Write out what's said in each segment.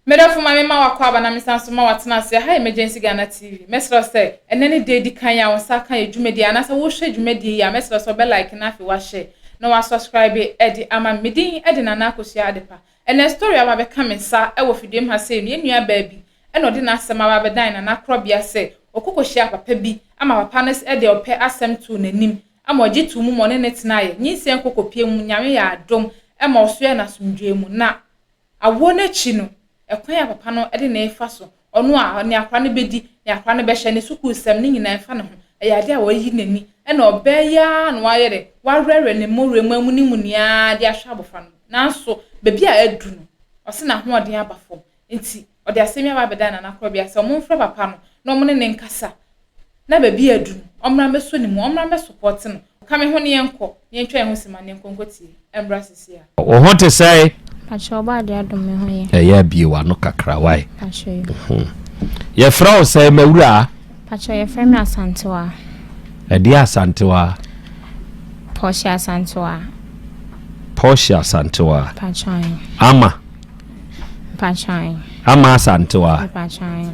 Medɔfo ma mema wakɔ aba na mesan so ma watena ase. Ha Emergency Ghana TV. Mɛsrɛ sɛ ɛnɛ ne da edi kan a wo nsa aka yɛ dwumadie anaasɛ wohwɛ dwumadie yi a, mɛsrɛ sɛ wobɛ like na afei wahyɛ na wasubscribe ɛde ama me. Me din ɛde Nana Akosua Adepa. Ɛnɛ story aba bɛka me nsa ɛwɔ fidua mu ha sei no, yɛn nua baa bi ɛna ɔde n'asɛm aba abɛdan Nana Korɔbea sɛ ɔkɔ kɔhyia papa bi ama papa no ɛde ɔpɛ asɛm too n'anim ama ɔgye too mu ma ɔne no tenaeɛ. Nyinsɛn kɔ kɔpie mu, Nyame yɛ adom ɛma ɔsoɛɛ no asomdwoeɛ mu. Na awoɔ no akyi no, ɛkwan a papa no de no refa so, ɔno a, nea akwadaa no bɛdi, nea akwadaa no bɛhyɛ, ne sukuusɛm, ne nyinaa ɛmfa ne ho. Ɛyɛ adeɛ a wayi n'ani, ɛna ɔbaa yi ara na wayɛ dɛ, wawerɛwerɛ ne mmɔwerɛ mu amunimuni ara de ahwɛ abɔfra no. Nanso, baabi a adu no, ɔse n'ahoɔden aba fam. Nti, ɔde asɛm yi aba abɛdan Nana Korɔbea sɛ wɔmfrɛ papa no na wɔne no nkasa na baabi a adu no, ɔmmra mmɛsɔ ne mu, ɔmmra mmɛsopɔɔte no. Ka me ho na yɛnkɔ, na yɛntwa yɛn ho simma na yɛnkɔ nkɔtie. Ɛmmra seesei ara. Wo ho te sɛn? Pakyɛ ɔbɔ adeɛ adom me ho yɛ. Ɛyɛ abie w'ano kakra wae. Pakyɛ yo. Yɛfrɛ wo sɛn m'awuraa? Pakyɛ yɛfrɛ me Asantewaa. Ɛdeɛ Asantewaa? Portia Asantewaa. Portia Asantewaa. Pakyɛ. Ama. Pakyɛ. Ama Asantewaa. Pakyɛ.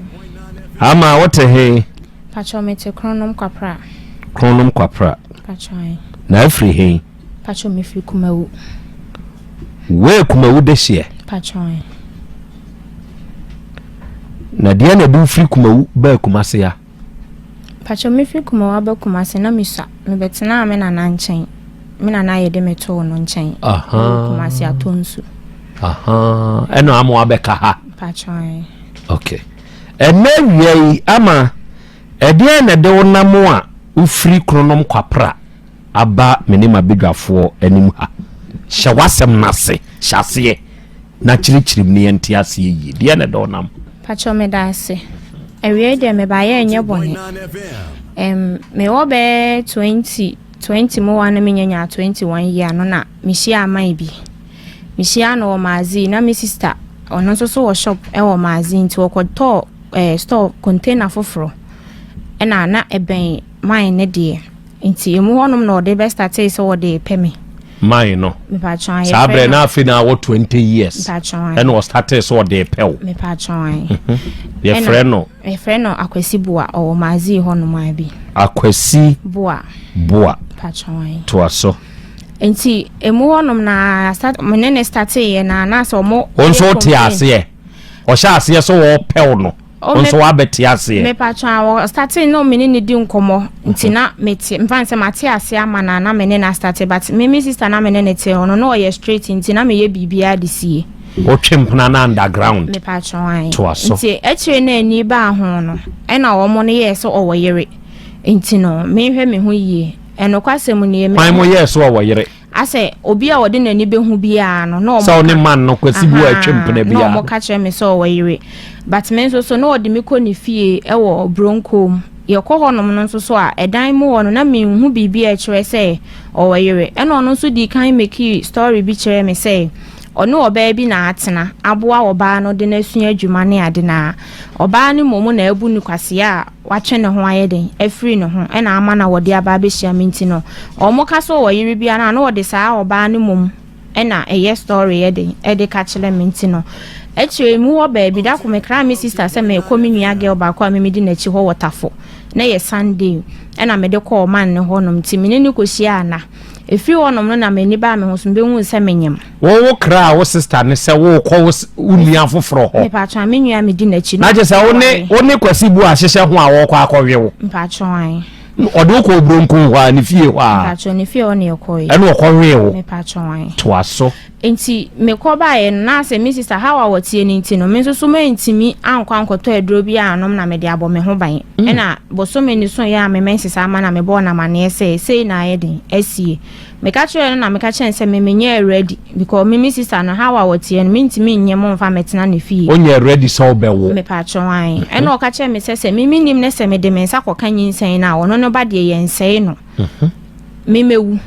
Ama wote he? Pakyɛ mete Kronom Kwapra. Kronom Kwapra. Pakyɛ. Na afiri he? Pakyɛ mefiri Kumawu. Wei Kumawu dehyeɛ? Pakyɛ. Na deɛ na ɛde wo firi Kumawu baa Kumase a? Pakyɛ mefiri Kumawu aba Kumase na mesua. Mebɛtenaa me nana nkyɛn. Me nana yɛde me too no nkyɛn. Wɔ Kumase Atonsu. Ɛna ama wabɛka ha. Pakyɛ. Okay. Ɛnɛ wia yi ama ɛdeɛn na ɛde wo nam a wofiri Kronom Kwapra aba me ne m'abadwafoɔ anim ha? Hyɛ w'asɛm no ase, hyɛ aseɛ na kyerɛkyerɛ mu na yɛnte aseɛ yie. Deɛn na ɛde wo nam? Pakyɛ meda ase. Awiei deɛ mebaeɛ ɛnyɛ bɔne. Ɛm, mewɔ bɛyɛ 20, 20 mu hɔ a na menya nyaa 21 year no na mehyiaa man bi. Mehyiaa no wɔ Maazii na me sister ɔno nso so wɔ shop wɔ Maazii nti wɔkɔtɔɔ eh, store container foforɔ ɛna na ɛbɛn mine ne deɛ nti emu hɔnom na ɔde bɛstartee sɛ ɔde repɛ me. Mine no. Mepatwɔn Saa berɛ na afei na awɔ 20 years. Mepatwɔn. Ɛna ɔstartee sɛ ɔde repɛ wo. Mepatwɔn. Mhm. Yɛfrɛ no. Yɛfrɛ no Akwasi Boa ɔwɔ Maazii hɔnom a bi. Akwasi. Boa. Boa. Mepatwɔn. Toa so. Nti emu hɔnom na start me ne ne starteeɛ na na sɛ ɔmo. Wo nso wote aseɛ? Ɔhyɛ aseɛ sɛ ɔɔpɛ wo no, wo nso woabɛte aseɛ? Mepatwɔ a wɔ startee na me ne ne di nkɔmmɔ nti na mete mfa ne sɛ mate aseɛ ama no a na me ne no astarte but me me sister na me ne ne te hɔ no na ɔyɛ straight nti na meyɛ biribiara de sie. Wotwe mpena no underground. Mepatwɔ ae. Toa so. Nti akyire na ani baa ho no ɛna ɔmo no yɛɛ sɛ ɔwɔ yere nti no menhwɛ me ho yie. Ɛnokwasɛm nie, me. Hwan mo yɛɛ so ɔwɔ yere? Asɛ obi a ɔde n'ani bɛhu biara no, na ɔmo. Sɛ ɔne man no Kwasi Buah atwa mpena biara. Na ɔmo ka kyerɛ me sɛ ɔwɔ yere. But me nso so, na ɔde me kɔ ne fie ɛwɔ Bronkom. Yɛkɔ hɔ nom no nso so a, ɛdan mu hɔ no, na menhu biribi a ɛkyerɛ sɛ ɔwɔ yere. Ɛna ɔno nso dii kan mekii story bi kyerɛɛ me sɛ, ɔne ɔbaa bi na atena, aboa ɔbaa no de no asua adwuma ne ade na ɔbaa no mmom na abu no kwasea a watwe ne ho ayɛ den afiri ne ho na ama na wɔde aba abɛhyia me nti no wɔn ka sɛ ɔwɔ yere biara no a na wɔde saa ɔbaa no mmom na ɛyɛ story yɛ den ɛde ka kyerɛ me nti no akyire mu hɔ baabi da ko mekraa me sister sɛ merekɔ me nua girl baako a memedi n'akyi hɔ wɔ Tafo na yɛ Sunday ɛna mede kɔɔ man ne hɔnom nti me ne no kɔhyia ana ɛfiri hɔnom no na m'ani baa me ho so mebɛhuu sɛ menyem. Wo wo kraa wo sister ne sɛ worekɔ wo wo nua foforɔ hɔ. Mepatwɔ me nua medi n'akyi. Na kyerɛ sɛ wo ne wo ne Kwasi bu ahyehyɛ ho a wɔrekɔ akɔwe wo. Mpatwɔ ae. Ɔde wo kɔɔ Bronco hɔ a ne fie hɔ a. Mpatwɔ ne fie hɔ na yɛkɔe. Ɛna ɔkɔwee wo. Mepatwɔ ae. Toa so. Nti mekɔ baeɛ no na sɛ me sister how a wɔteɛ no nti no me nso so mantumi ankɔ ankɔtɔ aduro bi anom na mede abɔ me ho ban. Ɛna bosome no soeɛ a me menses ama na mebɔɔ no amaneɛ sɛ sei na ayɛ den asie. Meka kyerɛɛ no na meka kyerɛɛ no sɛ me menyɛɛ ready because me me sister no how a ɔteɛ no mentumi nnye mo mfa mmɛtena ne fie. Wonyɛɛ ready sɛ wobɛwo? Mepaakyɛw ae. Ɛna ɔka kyerɛɛ me sɛ sɛ me mennim ne sɛ mede me nsa kɔka nyinsɛn no a ɔno no ba deɛ yɛnsɛe no. Me mɛwu.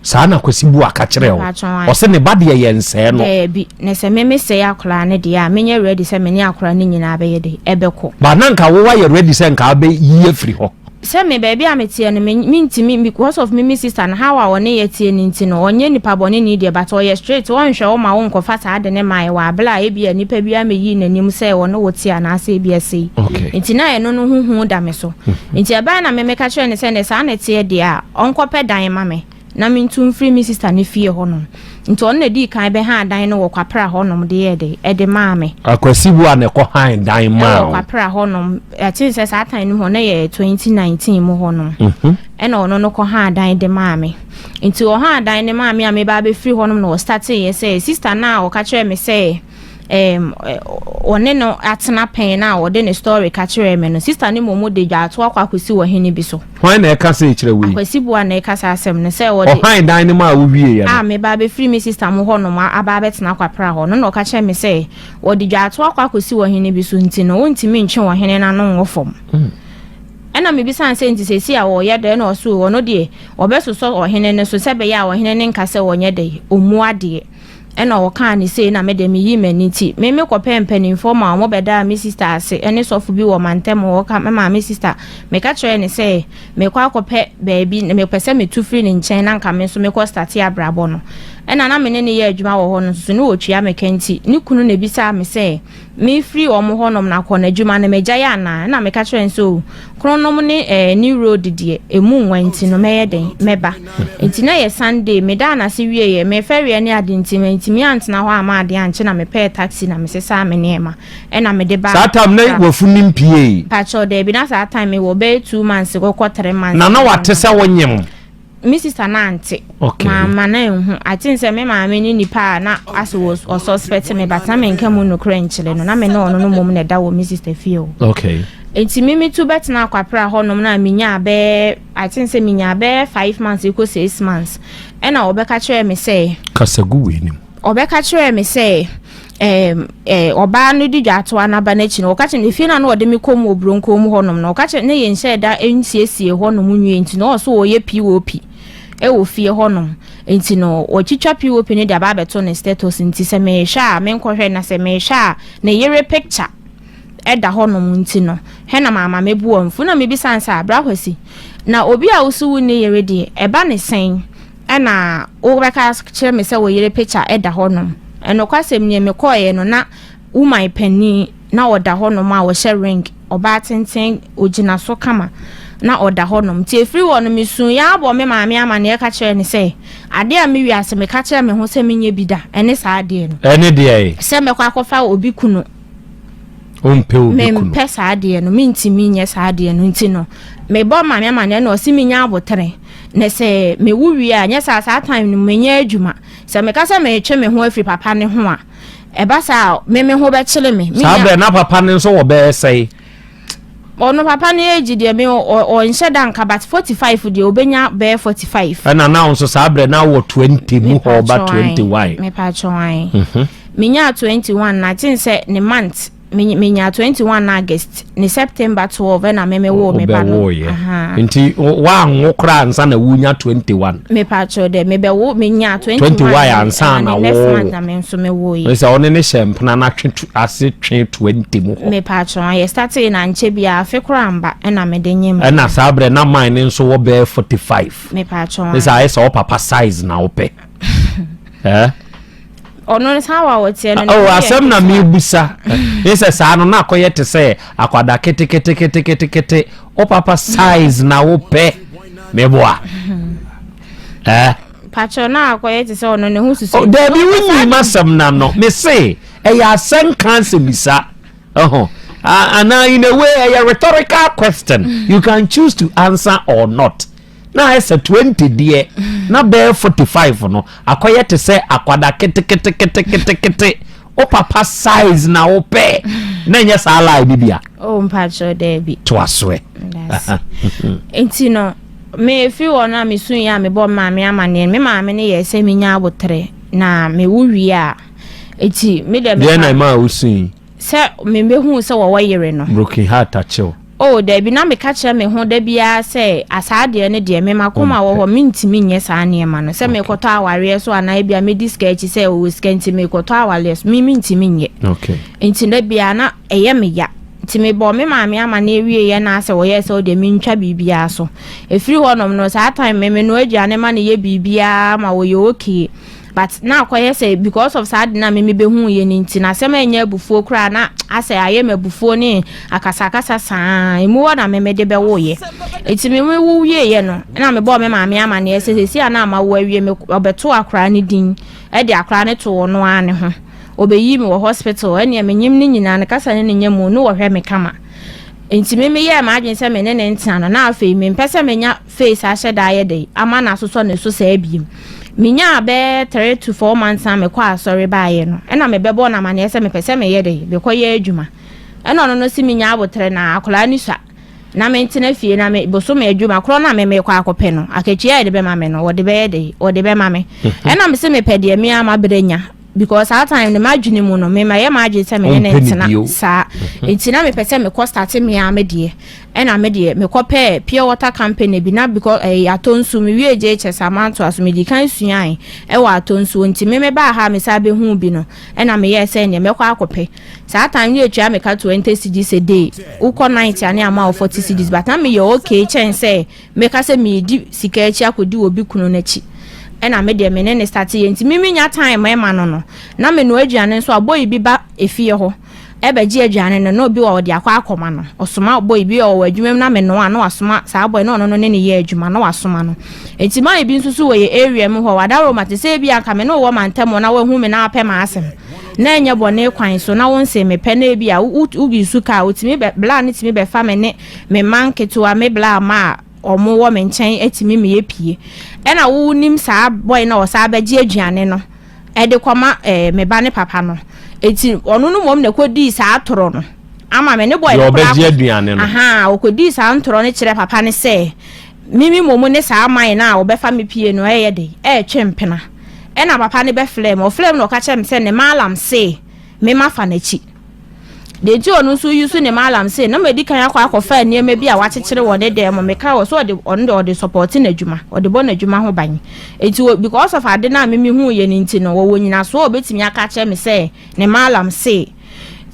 Saa na Kwasi Buah ka kyerɛɛ wo? Mepaakyɛw ae. Ɔse ne ba deɛ yɛnsɛe no? Daabi. Na sɛ me mesɛe akwadaa no deɛ a menyɛ ready sɛ me ne akwadaa no nyinaa bɛyɛ dɛn? Ɛbɛkɔ. But na nka wo woayɛ ready sɛ nka wobɛyi afiri hɔ? Sɛ me baabi a meteɛ no me mentumi because of me me sister no how a ɔne yɛ teɛ no nti no ɔnyɛ nipa bɔne ni deɛ but ɔyɛ straight ɔnhwɛ wo ma wo nkɔfa saa ade no mmaeɛ wɔ abere a ebia nipa biara mmɛyii n'anim sɛ ɔne wo te anaasɛ ebia sei Okay. nti na ɛno no ho hu da me so nti ɛbaeɛ na me meka kyerɛɛ no sɛ nɛ saa na ɛteɛ deɛ a ɔnkɔpɛ dan ma me na mentu mfiri me sista no fie hɔnom. Nti ɔno na ɛdii kan bɛhaa dan no wɔ Kwapra hɔnom de yɛɛ dɛn? Ɛde maa me. Akwasi Boah na ɛkɔhan dan maa Ɛwɔ wo? Kwapra hɔnom. Ɛkyee sɛ saa time no mu hɔ, na yɛ 2019 mu hɔnom. Ɛna ɔno no kɔhaa dan de maa me. Nti ɔhaa dan no maa me a meba abɛfiri hɔnom na ɔstarteeɛ sɛ, sista no a ɔka kyerɛɛ me sɛ, ɛɛm, ɔne no atena pɛn no a ɔde ne story ka kyerɛɛ me no, sista no mmom de dwaato akɔ akɔsi wɔ hene bi so. Hwan na ɛka sei kyerɛ wo yi? Akwasi Boah na ɛka saa asɛm no sɛ ɔde. Ɔhan dan no mu a wowieeɛ no. A meba abɛfiri me sista mo hɔnom aba abɛtena Kwapra hɔ no na ɔka kyerɛɛ me sɛ wɔde dwaato akɔ akɔsi wɔ hene bi so nti no wontumi ntwe ɔhene no ano nwo fam. Ɛna mebisaa no sɛ nti seesei a wɔreyɛ dɛn na ɔse ɔno deɛ ɔbɛsosɔ ɔhene no so sɛ ɛbɛyɛ a ɔhene no nka sɛ ɔnyɛ dɛn, ɔmmu adeɛ. Ɛna ɔkaa no sei na me deɛ meyii m'ani nti me me kɔpɛɛ mpaninfoɔ maa wɔn bɛdaa me sister ase ɛne sɔfo bi wɔ mantam hɔ ka me maa me sister meka kyerɛɛ no sɛ mekɔ akɔpɛ baabi na mepɛ sɛ metu firi ne nkyɛn na nka me nso mekɔ starte abrabɔ no ɛna na me ne no yɛ adwuma wɔ hɔ no nso so ne ɔtua me ka nti ne kunu na ebisaa me sɛ Mefiri wɔn hɔnom na kɔ n'adwuma no magyae anaa? Ɛnna meka kyerɛɛ no sɛ, O, Kronom ne eh, New Road deɛ, ɛmu nwa nti no mɛyɛ dɛn? Mɛba. Nti na ɛyɛ Sunday, medaa no ase wieeɛ, mefɛreɛ ne ade nti mantumi antena hɔ amma adeɛ ankye na mepɛɛ taxi na mesesaa me nneɛma ɛnna mede baa Saa time na Accra. w'afu no mpiee? Mpakyɛw, daabi, na saa time mewɔ bɛyɛ 2 months kɔkɔ 3 months Na na mu wate hɔnom. sɛ wonyem? Me sister no ante. Okay. Mamma no anhu. I think sɛ me maame ne nipa a na asɛ wɔ ɔsuspect me but na menka mu nokorɛ nkyerɛ no. Na me ne ɔno no mmom na ɛda wɔ me sister fie hɔ. Okay. Nti me metu bɛtena Akwapra hɔnom na menyaa bɛyɛ I think sɛ menyaa bɛyɛ 5 months ekɔ 6 months ɛna ɔbɛka kyerɛɛ me sɛ. Kasa gu w'anim. Ɔbɛka kyerɛɛ me sɛ ɛɛm ɛɛ ɔbaa no de dwatoa no aba n'akyi no, ɔka kyerɛ me efie no a na ɔde me kɔ mu wɔ Buronko mu hɔnom no, ɔka kyerɛ na yɛnhyɛɛ da nsiesie hɔnom nwie nti no ɔwɔ so ɔyɛ POP ɛwɔ fie hɔnom nti no wɔtwitwa POP no de aba abɛto ne status nti sɛ mehwɛ a menkɔhwɛ na sɛ mehwɛ a ne yere picture ɛda hɔnom nti no hɛ na maama mebu wɔn mfu na mebisa no sɛ abra Kwasi na obi a wosi wo ne yere deɛ ɛba ne sɛn Ɛna wobɛka kyerɛ me sɛ wo yere picture da hɔ nom. Nokwasɛm nie, mekɔeɛ no na woman panin na ɔda hɔ nom a ɔhyɛ ring, ɔbaa tenten, ɔgyina so kama na ɔda hɔ nom. Nti ɛfiri hɔ no mesuiɛ ara bɔɔ me maame amaneɛ ka kyerɛɛ no sɛ adeɛ a me wiase meka kyerɛ me ho sɛ menyɛ bi da ɛne saa adeɛ no. Ɛne deɛn? Sɛ mɛkɔ akɔfa obi kunu. Wompɛ obi kunu. Mempɛ saa adeɛ no, mentumi nyɛ saa adeɛ no nti no mebɔ maame amaneɛ na ɔse menya abotere. Na sɛ mewu wie a, nyɛ saa saa time no menyɛ adwuma. Sɛ meka sɛ meretwe me ho afiri papa no ho a, ɛba saa a, me me ho bɛkyere me. Saa berɛ na papa no nso wɔ bɛyɛ sɛe? Ɔno papa no age deɛ me ɔnhyɛ da nka but 45 deɛ ɔbɛnya bɛyɛ 45. Ɛna na nso saa berɛ na wɔ 20 mu hɔ ba 21. Mepatwɔ an. Menyaa 21 na kyen sɛ ne month. Me menya 21 August ne September 12 ɛna me me woo me ba no. Wobɛwoeɛ. Nti woanwo koraa ansa na wonya 21. Mepa kyerɛ dɛ mebɛwo menya 21 21 ansa na wo. Next month na me nso me woeɛ. Sɛ ɔne ne hyɛ mpena na twe ase twe 20 mu hɔ. Mepa kyerɛ yɛ startee na nkyɛ biara afe koraa mba ɛna mede nyem. Ɛna saa berɛ na mine ne nso wɔ bɛyɛ 45. Mepa kyerɛ. Ne sɛ ayɛ sɛ wo papa size na wopɛ. Eh? Ɔno no saa wa wɔteɛ no. Oh, asɛm na mebusa. Ne sɛ saa no na akɔyɛ te sɛ akwada keteketeketekete. Wo papa size na wopɛ. Meboa. Eh? Patrɔ na akɔyɛ te sɛ ɔno ne ho susu. Oh, dabi wonyi m'asɛm na no. Me se ɛyɛ asɛnka asɛmisa. Ɛho. Anaa in a way ɛyɛ rhetorical question. You can choose to answer or not. Na ayɛ sɛ 20 deɛ na bɛyɛ 45 no akɔyɛ te sɛ akwada keteketeketekete wo papa size na wopɛ na ɛnyɛ saa lie bi bia. Oh mpakyɛw daabi. To asoɛ. Nti no mefiri hɔ no a mesuiɛ a mebɔ maame amaneɛ me maame no yɛ sɛ menya abotere na mewo wie a nti me dɛ Deɛ na ɛma a wosui? Sɛ mebɛhuu sɛ wɔwɔ yere no. Broken heart akyew. Oh dabi, na meka kyerɛ me ho da biara sɛ asaa deɛ no deɛ me makoma wɔ hɔ mentumi nyɛ saa nneɛma no sɛ mekɔtɔ awareɛ so anaa ebia medi sika akyi sɛ ɔwɔ sika nti mekɔtɔ awareɛ so me mentumi nyɛ. Okay. Nti da biara na ɛyɛ me ya. Nti mebɔɔ me maame amaneɛ wieeɛ na asɛ wɔyɛɛ sɛ wodeɛ mentwa biribiara so. Ɛfiri hɔ nom no saa time me menoa aduane ma no yɛ biribiara ma wɔyɛ okay. But na akɔyɛ sɛ because of saa ade no a me mebɛhuuiɛ no nti no asɛm a ɛnyɛ abufuo koraa na asɛ ayɛ me abufuo ne akasakasa saa. Ɛmu hɔ na me mede bɛwoeɛ. Nti me mewo wieeɛ no na mebɔɔ me maame amaneɛ sɛ seesei a na mawo awie me ɔbɛtoo akwadaa no din de akwadaa no too ɔno ara ne ho. Ɔbɛyii me wɔ hospital ɛneɛ menyem no nyinaa ne kasa ne ne nya mu no wɔhwɛ me kama. Nti me meyɛɛ m'adwene sɛ me ne no ntena no na afei mempɛ sɛ menya face ahyɛ da ayɛ dɛn ama no asosɔ ne so saa biom. Menyaa bɛyɛ 3 to 4 months na mekɔ asɔre baeɛ no ɛna mebɛbɔɔ no amaneɛ sɛ mepɛ sɛ meyɛ dɛn mekɔyɛ adwuma. Ɛna ɔno no se menya abotrɛ na akwadaa no sua na mentena fie na me bosome adwuma korɔ na me mekɔ akɔpɛ no akatua a yɛde bɛma me no wɔde bɛyɛ dɛn wɔde bɛma me. Ɛna mese mepɛ deɛ me ara mabrɛ nya because saa time no m'adwene mu no mema yɛ m'adwene sɛ me ne ne ntena saa nti na mepɛ sɛ mekɔ start me ara me deɛ. Ɛna me deɛ mekɔ pɛɛ pure water company bi na because ɛyɛ Atonsu me wie JHS amantoa so medi kan suae ɛwɔ Atonsu nti me me baa ha me saa bɛhu bi no ɛna meyɛɛ sɛ neɛ mɛkɔ akɔpɛ. Saa time no yɛtua me ka 20 cedis a day, wokɔ night a ne ama wo 40 cedis, but na meyɛ okay kyɛn sɛ meka sɛ meredi sika akyi akɔdi obi kunu no akyi. Ɛna me deɛ me ne ne starte yɛ nti me menya time ɛma no no na menoa aduane nso a boy bi ba efie hɔ ɛbɛgye aduane no na obi wɔ ɔde akɔ akɔma no ɔsoma boy bi ɔwɔ adwuma mu na menoa na wasoma saa boy na ɔno no ne ne yɛ adwuma na wasoma no. Nti maa ebi nso so wɔ yɛ area mu hɔ wadaroma te sɛ ebi anka me ne wɔ mantam na wahu me na apɛ m'asɛm na ɛnyɛ bɔne kwan so na wo nse mepɛ na ebi a wobi nsu kaa otumi bɛ bla ne tumi bɛfa me ne me mma nketewa me bla ma a ɔmo wɔ me nkyɛn atumi me yɛ pie. Ɛna wo nim saa boy na ɔsaa bɛgye aduane no ɛde kɔma me ba ne papa no. Eti ɔno no mom na kɔdii saa atorɔ no ama me ne boy no koraa ɔbɛgye aduane no. Aha, ɔkɔdii saa ntorɔ no kyerɛ papa no sɛ mimi mom ne saa man no a ɔbɛfa me pie no ɛyɛ de ɛɛtwe mpena. Ɛna papa no bɛfrɛ me, ɔfrɛ me na ɔka kyerɛ me sɛ ne maalam se me ma fa n'akyi. Deɛ nti ɔno nso yi so ne maalam se na madi kan akɔ akɔfa nneɛma bi a wakyekyere wɔ ne dan mu. Meka wɔ so ɔde ɔno de ɔde support n'adwuma, ɔde bɔ n'adwuma ho ban. Eti because of ade no a mimi hu yɛ no nti no wɔwɔ nyinasoɔ a obetumi aka kyerɛ me sɛ ne maalam se.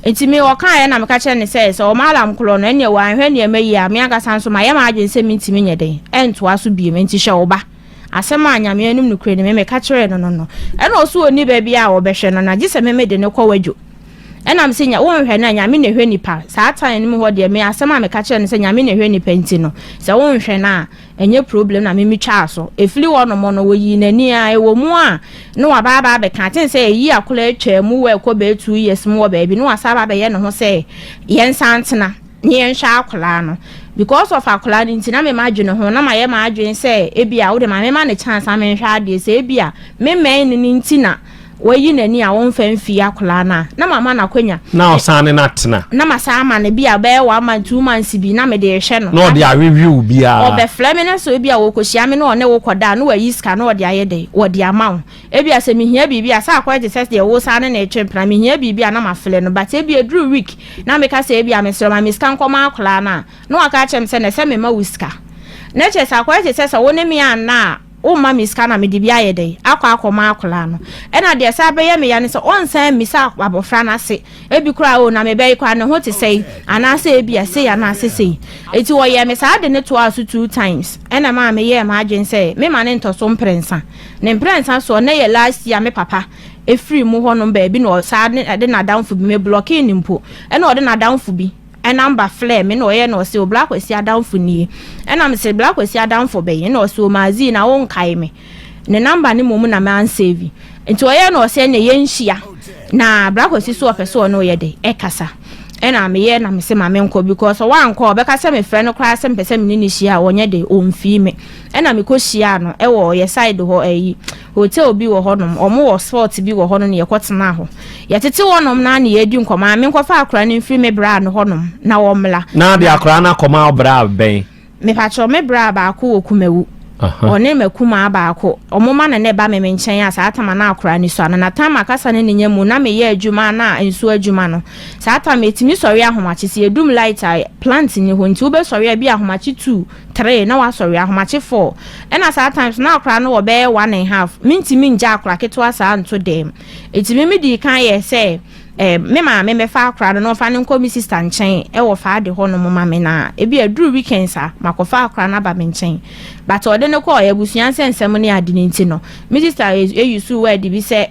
Nti me ɔkaeɛ na meka kyerɛ ne sɛ sɛ ɔmaalam korɔ no ɛneɛ wɔanhwɛ nneɛma yie a me ankasa nso mayɛ m'adwene sɛ mentumi nyɛ den ɛntoa so biem. Nti hwɛ wo ba. Asɛm a Nyame anim nokorɛ ni me meka kyerɛɛ no no no ɛna ɔso ɔnni baabi a ɔbɛhwɛ no na gye sɛ me mede no kɔ wadwo. Ɛna mese nya wonhwɛ no a Nyame na ɛhwɛ nipa. Saa time no mu hɔ deɛ me asɛm a meka kyerɛ no sɛ Nyame na ɛhwɛ nipa nti no sɛ wonhwɛ no a ɛnyɛ problem na me metwaa so. Ɛfiri hɔ nom no wɔyii n'ani a ɛwɔ mu a na waba aba abɛka aten sɛ ɛyi akora atwa mu wɔ ɛkɔ bɛyɛ 2 years mu wɔ baabi na wasa aba abɛyɛ ne ho sɛ yɛnsa ntena ne yɛnhwɛ akwaraa no because of akwaraa no nti na me ma adwene ho na ma yɛ ma adwene sɛ ebi a wode ma me ma ne chance a menhwɛ adeɛ sɛ ebi a me mmɛn no ne nti na wayi n'ani a wɔmfa mfie akwaraa no a na mama no akwanya. Na ɔsan ne no atena. Na ma saa ama no bi a bɛyɛ 1 month, 2 months bi na mede rehwɛ no. Na ɔde awewe wo biara. Ɔbɛfrɛ me no sɛ ebi a wɔkɔhyia me na ɔne wo kɔda a na wayi sika na ɔde ayɛ dɛ wɔde ama wo. Ebi a sɛ mehia biribi a sɛ akɔyɛ te sɛ deɛ wo saa ne na ɛtwe mpena mehia biribi a na mafrɛ no, but ebi eduru week na meka sɛ ebi a mesrɛ ma me sika nkɔma akwaraa no a na waka akyerɛ me sɛ na ɛsɛ mema wo sika na kyerɛ sɛ akɔyɛ te sɛ sɛ wo ne me anna a womma me sika na mede bi ayɛ dɛn akɔ akɔma akwaraa no. Ɛna deɛ sɛ abɛyɛ me ya ne sɛ ɔnsan mmisa abɔfra no ase ebi koraa o na mebɛyi koraa ne ho te sɛi anaasɛ ebi a sei anaasɛ sei. Eti wɔyɛ me saa de ne toa so two times ɛna maa meyɛɛ m'adwene sɛ mema ne ntɔ so mprɛnsa ne mprɛnsa soɔ na yɛ last year me papa efiri mu hɔnom baabi na ɔsaa ne de n'adamfo bi me blocking ne mpo ɛna ɔde n'adamfo bi ɛnamba flɛ me na ɔyɛ na ɔsɛ o Black Kwasi adamfo nie. Ɛna me sɛ Black Kwasi adamfo bɛyi na ɔsɛ o Maazi na wɔnkae me ne number ne mmom na man save. Nti ɔyɛ na ɔsɛ ne yɛnhyia na Black Kwasi so ɔpɛ sɛ ɔne ɔyɛ de ɛkasa. Ɛna meyɛ na mesɛ ma menkɔ because ɔwankɔ ɔbɛka sɛ mefrɛ no koraa sɛ mepɛ sɛ mene ne hyia a ɔnyɛ de ɔmfii me. Ɛna mekɔ hyia no ɛwɔ yɛ side hɔ ɛyi hotel bi wɔ hɔnom ɔmo wɔ spot bi wɔ hɔnom na yɛkɔ tena hɔ yɛtete hɔnom na ne yɛdi nkɔmɔ a menkɔfa akora no mfiri me bra no hɔnom na wɔmmla. Na de akora no akɔma ɔbra bɛn? Mepakyɛw, me bra baako wɔ Kumawu, ɔne makumaa baako ɔmo ma no ne ba me me nkyɛn a saa tama na akora ne so ano na tam akasa ne ne nya mu na meyɛ adwuma na nsuo adwuma no saa tam etimi sɔre ahomakye sɛ yɛdum light a plant ni hɔ nti wobɛsɔre a bi ahomakye 2, 3 na wasɔre ahomakye 4. Ɛna saa times na akora no wɔ bɛyɛ 1.5 mentimi ngya akora ketewa saa nto dɛm. Eti me di kan yɛ sɛ Me maame mɛfa akora no na ɔfa no nkɔ me sister nkyɛn ɛwɔ Faade hɔ nom ma me, na ebi aduru weekends a makɔfa akora no aba me nkyɛn. But ɔde no kɔɔ abusua nsɛnsɛm ne ade no nti no, me sister eyi so word bi sɛ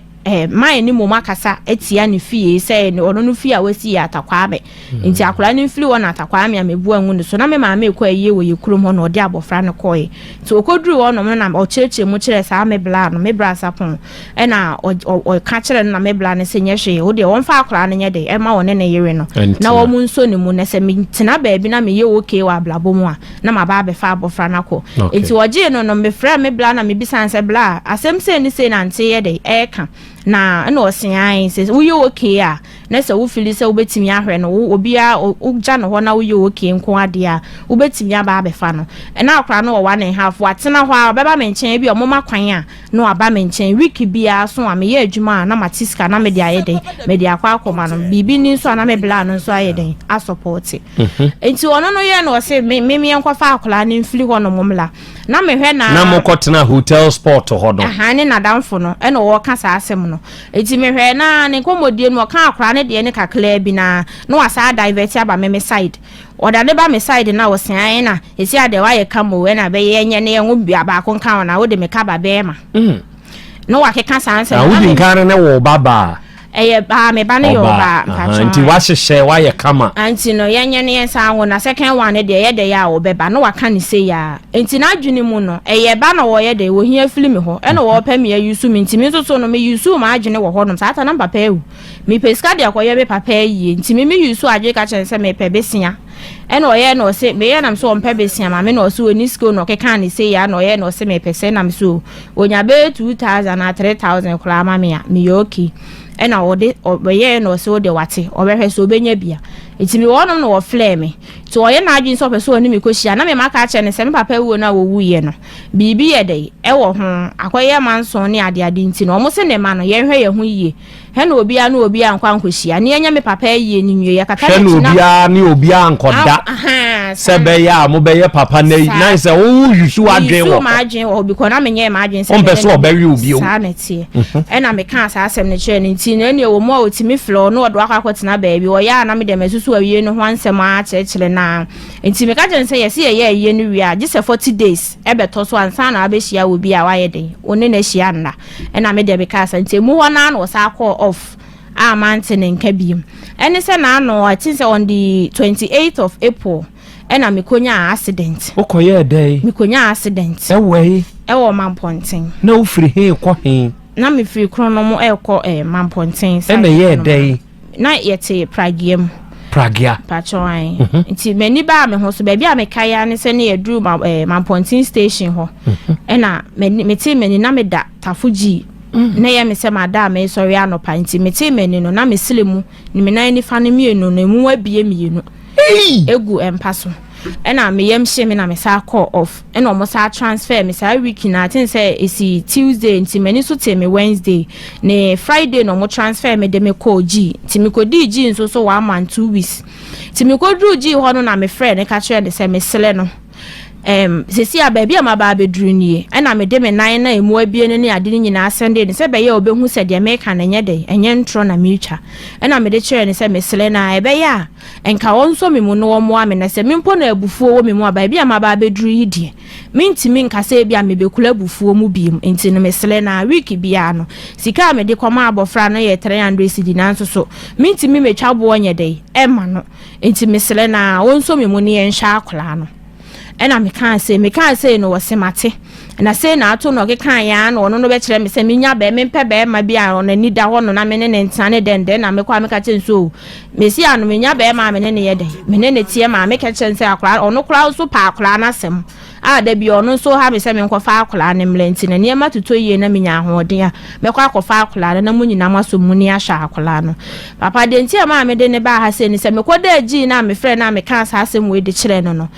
man ne mom akasa atia ne fie sɛ ɔno no fie a wasi yɛ Atakwame, nti akwaraa no mfiri hɔ na Atakwame a mebu angu ne so. Na me maame kɔ ayie wɔ yɛ kurom hɔ na ɔde abɔfra no kɔɛ. Nti ɔkɔduru hɔ nom no na ɔkyerɛkyerɛ mu kyerɛ saa me bla no, me bra Sapɔn, ɛna ɔka kyerɛ no na me bla no sɛ nyɛ hwee, wo deɛ wɔmfa akwaraa no nyɛ de ɛma ɔne ne yere no na wɔn nso ne mu, na sɛ metena baabi na meyɛ okay wɔ abrabɔ mu a, na maba abɛfa abɔfra no akɔ. Nti ɔgyee no, mefrɛ me bla na mebisa sɛ, "Bla, asɛm sei ne sei na nte yɛ de ɛɛka?" Na ɛna ɔsean sɛ woyɛ okay a, na sɛ wofili sɛ wobɛtumi ahwɛ no, obiara wogya no hɔ na woyɛ okay nko adeɛ a, wobɛtumi aba abɛfa no. Ɛna akora no wɔ 1.5, watena hɔ a, ɔbɛba me nkyɛn bi a ɔmoma kwan a na waba me nkyɛn week biara so a meyɛ adwuma a, na mate sika na mede ayɛ den mede akɔ akɔma no biribi ni nso a, na me bla no nso ayɛ den asupporte. Nti ɔno no yɛ no ɔse me me yɛnkɔfa akwaraa no mfiri hɔ nom mmla na mehwɛ na Na mokɔtena Hotel Sport hɔ no? Aha, ne nadamfo no ɛna ɔwɔka saa asɛm no. Nti mehwɛ na ne nkɔmmɔdie no, ɔka akwaraa no deɛ ne kakraa bi na wasa divert aba me me side. Ɔda ne ba me side na ɔsean na esi adeɛ wayɛ kama o, ɛna bɛyɛ nyɛ ne yɛn ho baako nka ho na wode me ka ba bɛɛma na wakeka saa nsɛm. Na wodi nkan no ne wo ba baa? Ɛyɛ baa, me ba no yɛ ɔbaa, mpatwa. Nti wahyehyɛ wayɛ kama. Nti no yɛnyɛ ne yɛn nsa anwo na second one no deɛ, yɛ de yɛ a ɔbɛba na waka ne se yaa. Nti n'adwene mu no ɛyɛ ba na wɔyɛ de wɔhia firi mi hɔ, ɛna wɔpɛ mi ayi so mi. Nti mi nso so no mi yi so ma adwene wɔ hɔnom saa ta na papa ewu, mepɛ sika de akɔyɛ me papa yie. Nti mi yi so adwene ka kyerɛ sɛ mepɛ besia, ɛna ɔyɛ na ɔse meyɛ nam so ɔmpɛ besia ma me, na ɔse oni sika na ɔkeka ne se ya, na ɔyɛ na ɔse mepɛ sɛ nam so onya bɛyɛ 2,000 na 3,000 koraa ma me a, meyɛ okay. Ɛna ɔde ɔbɛyɛ na ɔsɛ ɔde wate ɔbɛhwɛ sɛ ɔbɛnya bia. Nti mi wɔnom na wɔflɛ me, nti ɔyɛ n'adwene sɛ ɔpɛ sɛ ɔne me kɔhyia, na mema ka kyerɛ no sɛ me papa wuo no a wɔwuiɛ no, biribi yɛ dɛ ɛwɔ ho akɔyɛ manson ne adeade. Nti no ɔmo se ne ma no yɛnhwɛ yɛn ho yie, hɛ na obiara ne obiara nkɔ ankɔhyia ne yɛnyɛ me papa yie ne nwie yɛkata. Hwɛ na obiara ne obiara nkɔda sɛ bɛyɛ a mobɛyɛ papa na yi na sɛ wowo yusu adwen wɔ hɔ m'adwen wɔ hɔ because na menyɛ m'adwen sɛ wompɛ sɛ ɔbɛwe obi o. Saa na ɛteɛ. Ɛna meka saa asɛm no kyerɛ no. Nti na ɛne ɛwɔ mu a ɔtumi frɛ ɔno, ɔde wakɔ akɔtena baabi ɔyɛ a, na mede masusu awie no ho ansɛm akyerɛkyerɛ naa. Nti meka kyerɛ no sɛ yɛse yɛyɛ ayie no wie a, gye sɛ 40 days ɛbɛtɔ so ansa na wabɛhyia wɔ bi a wayɛ den wo ne no ahyia nna. Ɛna mede meka sa nti emu hɔ naa na ɔsa kɔɔ off a mante ne nka biom. Ɛne sɛ naano, I think sɛ on the 28th of April, ɛna mekonya accident. Wokɔyɛɛ dɛn? Mekonya accident. Ɛwɔ yi? Ɛwɔ Mampɔnten. Na wofiri he kɔ he? Na mefiri Kronom ɛrekɔ Mampɔnten. Ɛna ɛyɛɛ dɛn? Na yɛte Pragea mu. Pragea? Patwɔn. Nti m'ani baa me ho so, baabi a meka ya ne sɛ ne yɛduru ma Mampɔnten station hɔ. Ɛna m'ani metee m'ani na meda Tafo G. Na ɛyɛ me sɛ mada a mesɔre anɔpa. Nti metee m'ani no na mesere mu ne me nan nifa no mmienu no emu abie mmienu egu mpa so. Ɛna me yam hye me na me sa kɔɔ off, ɛna ɔmo sa transfer me saa week na aten sɛ esi Tuesday. Nti m'ani so te me Wednesday ne Friday na ɔmo transfer me de me kɔɔ G. Nti me kɔ dii G nso so 1 month 2 weeks. Nti me kɔ duru G hɔ no na me frɛ ne ka kyerɛ ne sɛ mesrɛ no, sesi a baabi a maba abɛduru nie, ɛna mede me nan na emu abie no ne ade no nyinaa sɛnde ne sɛ bɛyɛ a ɔbɛhu sɛ deɛ meka no ɛnyɛ dɛ, ɛnyɛ ntorɔ na meretwa. Ɛna mede kyerɛ ne sɛ mesrɛ no a, ɛbɛyɛ a nka ɔnsɔ me mu na ɔmmoa me, na sɛ mempo na abufuo wɔ me mu a, baabi a maba abɛduru yi deɛ, mentumi nka sɛ ebi a mebɛkura abufuo mu biem. Nti no mesrɛ no a, week biara no sika a mede kɔma abɔfra no yɛ 300 cedi, nanso so mentumi metwa boɔ nyɛ dɛ ɛma no. Nti mesrɛ no a ɔnsɔ me mu ne yɛnhwɛ akwaraa no. Ɛna mekaa sɛ no wɔ se mate na sei na ato no. Ɔkeka yɛn na ɔno no bɛkyerɛ me sɛ menya bɛɛ mempɛ bɛrima bi a ɔno ani da hɔ no na me ne ne ntena ne dɛn dɛn. Na mekɔ a meka kyerɛ nso o, mesi ano menya bɛrima a me ne ne yɛ dɛn, me ne ne teɛ maa meka kyerɛ sɛ akwaraa ɔno koraa nso pa akwaraa n'asɛm a da bi ɔno nso ha me sɛ menkɔfa akwaraa ne mmerɛ. Nti na nneɛma totɔ yie na menya ahoɔden a, mɛkɔ akɔfa akwaraa no na mo nyinaa mo asɔ mu ne ahwɛ akwaraa no. Papa deɛ, nti a maa mede ne baa ha sɛ ni sɛ mekɔ da agyi na mefrɛ na meka saa asɛm wei de kyerɛ no,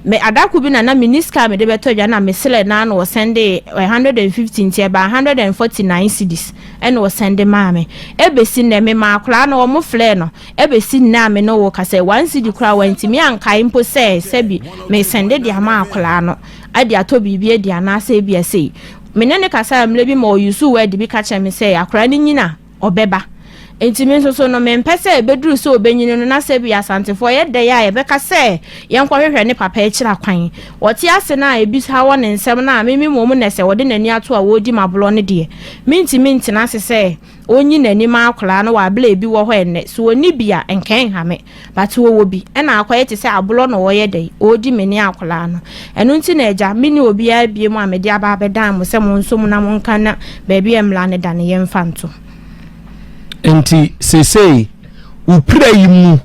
me adako bi na menni sika a mede bɛtɔ adwa na mesrɛ na ɔsɛnde 150, nti ɛbaa 149 cedis ɛna ɔsɛnde maa me. Ɛbɛsi nnɛ mema akwaraa no ɔmo frɛ no, ɛbɛsi nnɛ a me ne wo kasa, 1 cedi koraa wantumi ankae mpo sɛ sɛbi mesɛnde de ama akwaraa no ade atɔ biribi adi anaasɛ ebi asei. Me ne ne kasa mmerɛ bi ma ɔyusu word bi ka kyerɛ me sɛ akwaraa no nyina ɔbɛba. Nti me nso so no, mempɛ sɛ ɛbɛduru sɛ ɔbɛnyini no na sɛ bi Asantefoɔ yɛ dɛn a yɛbɛka sɛ yɛnkɔhwehwɛ ne papa akyiri akwan. Ɔte ase no a ebi saa wɔ ne nsam no a me me mmom na sɛ ɔde n'ani ato a wɔredi m'aborɔ no deɛ, mentumi ntena ase sɛ ɔnyi n'ani ma akwadaa no wɔ abere a ebi wɔ hɔ ɛnnɛ. Sɛ ɔnni bi a, nka ɛnha me. But wɔwɔ bi, ɛna akɔyɛ te sɛ aborɔ na ɔreyɛ dɛn, ɔredi me ne akwadaa no. Ɛno nti na agya, menni obiara biom a mede aba abɛdan mo sɛ monso mu na monka na baabi a mmara no da no yɛmfa nto. Nti seesei wo pira yi mu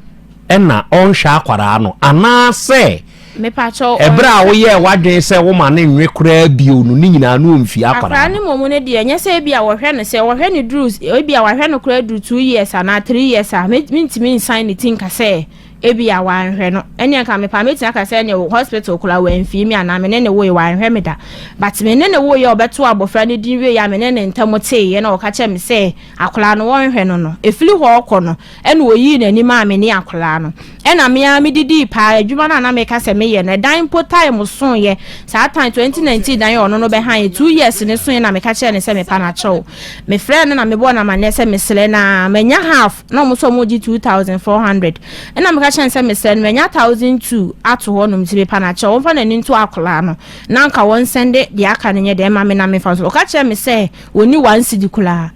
na ɔnhwɛ akwadaa no anaasɛ ɛberɛ a woyɛɛ w'adwene sɛ woma no nwe koraa bio no ne nyinaa no ɔmfie akwadaa no? Akwadaa no mmom no deɛ ɛnyɛ sɛ ebia wɔhwɛ no sɛ wɔhwɛ no duru ebia wɔahwɛ no koraa duru 2 years anaa 3 years a, mentumi nsan ne ti nka sɛ ebia wanhwɛ no. Ɛnneɛ nka mepa mɛtumi aka sɛ ɛneɛ hospital koraa wamfie mi anaa me ne ne woe wanhwɛ me da. But me ne ne woeɛ a ɔbɛto abɔfra no din wie a me ne ne ntam teeɛ na ɔka kyerɛ me sɛ akwadaa no wɔnhwɛ no, ɛfiri hɔ ɔkɔ no ɛna oyii n'anim a me ne akwadaa no ɛna me ara medidii paa. Adwuma no a na meka sɛ meyɛ no, ɛdan mpo time soeɛ saa time 2019 dan yɛ ɔno no bɛhan yɛ 2 years ne soeɛ na meka kyerɛ ne sɛ mepa no akyɛw. Mefrɛ no na mebɔɔ no amanneɛ sɛ mesrɛ na manya half na ɔmo sɛ ɔmo gye 2400 ɛna meka kyerɛ no sɛ mesrɛ no manya 1200 ato hɔ nom nti mepa no akyɛw, wɔmfa n'ani nto akwadaa no na nka wɔn nsɛnde deɛ aka no nyɛ deɛ ɛma me na mefa so. Ɔka kyerɛ me sɛ wɔni 1 cedi koraa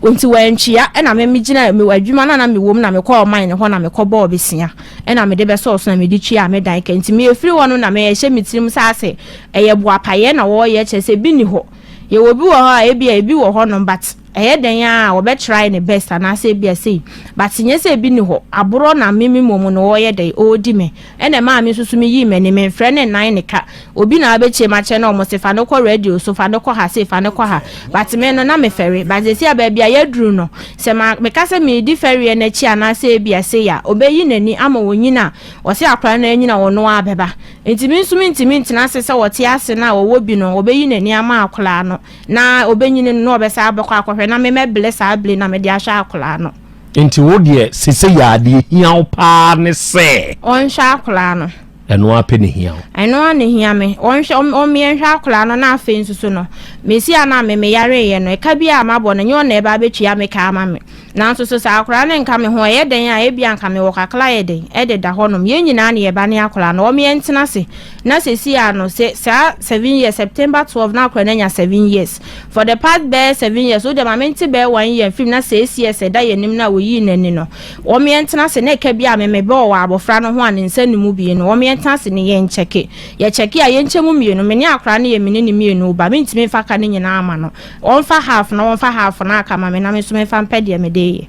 nti wɔantwia. Ɛna me megyina me adwuma no a na mewɔ mu na mekɔ ɔman ne hɔ na mekɔ bɔɔ besia ɛna mede bɛsɔɔ so na mede tua me dan ka. Nti meyɛfiri hɔ no na meyɛhyɛ me tirim sɛ asɛ ɛyɛ boapayɛ na wɔreyɛ kyerɛ sɛ bi ni hɔ, yɛwɔ bi wɔ hɔ a ebi a ebi wɔ hɔ nom, but ɛyɛ dɛn a wɔbɛtry ne best anaasɛ ebi a sei, but nyɛ sɛ ebi ni hɔ. Aborɔ na mimi mmom no wɔreyɛ dɛn ɔredi me ɛna maa me nso so meyii m'ani memfrɛ ne nan ne ka obi na abɛkyie ma kyerɛ na ɔmo se fa no kɔ radio so, fa no kɔ ha sei, fa no kɔ ha, but me no na mefɛre. But sɛsi a baabi a yɛaduru no, sɛ ma meka sɛ meedi fɛreɛ n'akyi anaasɛ ebi a sei a ɔbɛyi n'ani ama wɔnyina a ɔsɛ akwaraa no anyina ɔno abɛba. Nti me nso mentumi ntena ase sɛ wɔte ase no a wɔwɔ bi no ɔbɛyi n'ani ama akwaraa no na ɔbɛnyini no na ɔbɛsa abɛkɔ akɔhwɛ na memɛbele saa bele na mede ahwɛ akwaraa no. Nti wo deɛ sese yɛ adeɛ hia wo paa ne sɛ ɔnhwɛ akwaraa no. Ɛno apɛ ne hia wo. Ɛno a na hia me, ɔnhwɛ ɔmmeɛ nhwɛ akwaraa no. Na afei nso so no mesi a na me meyareeɛ no, ɛka bi a mabɔ no nyɛ ɔna ɛba abɛtua me ka ama me. Nanso so sɛ akwaraa no nka me ho, ɛyɛ dɛn a ebi anka mewɔ kakra yɛ dɛn ɛdeda hɔnom. Yɛn nyinaa ne yɛba ne akwaraa no ɔmmeɛ ntena ase na sɛsi a no sɛ saa 7 years, September 12 na akwaraa no anya 7 years. For the past bɛyɛ 7 years wo deɛ ma mente bɛyɛ one year mfim na 6 years ɛda yɛn anim no a wɔyii n'ani no, wɔn ntena ase na ɛka bi a meme bɛwɔ wɔ abɔfra no ho a ne nsa ne mu bie no, wɔn ntena ase ne yɛn nkyɛke yɛkyɛke a yɛnkyɛ mu mmienu. Me ne akwaraa no yɛ me ne ne mmienu ba, mentumi mfa ka ne nyinaa ama no. Wɔmfa half na wɔmfa half na aka ma me na me nso memfa mpɛ deɛ mede yɛ.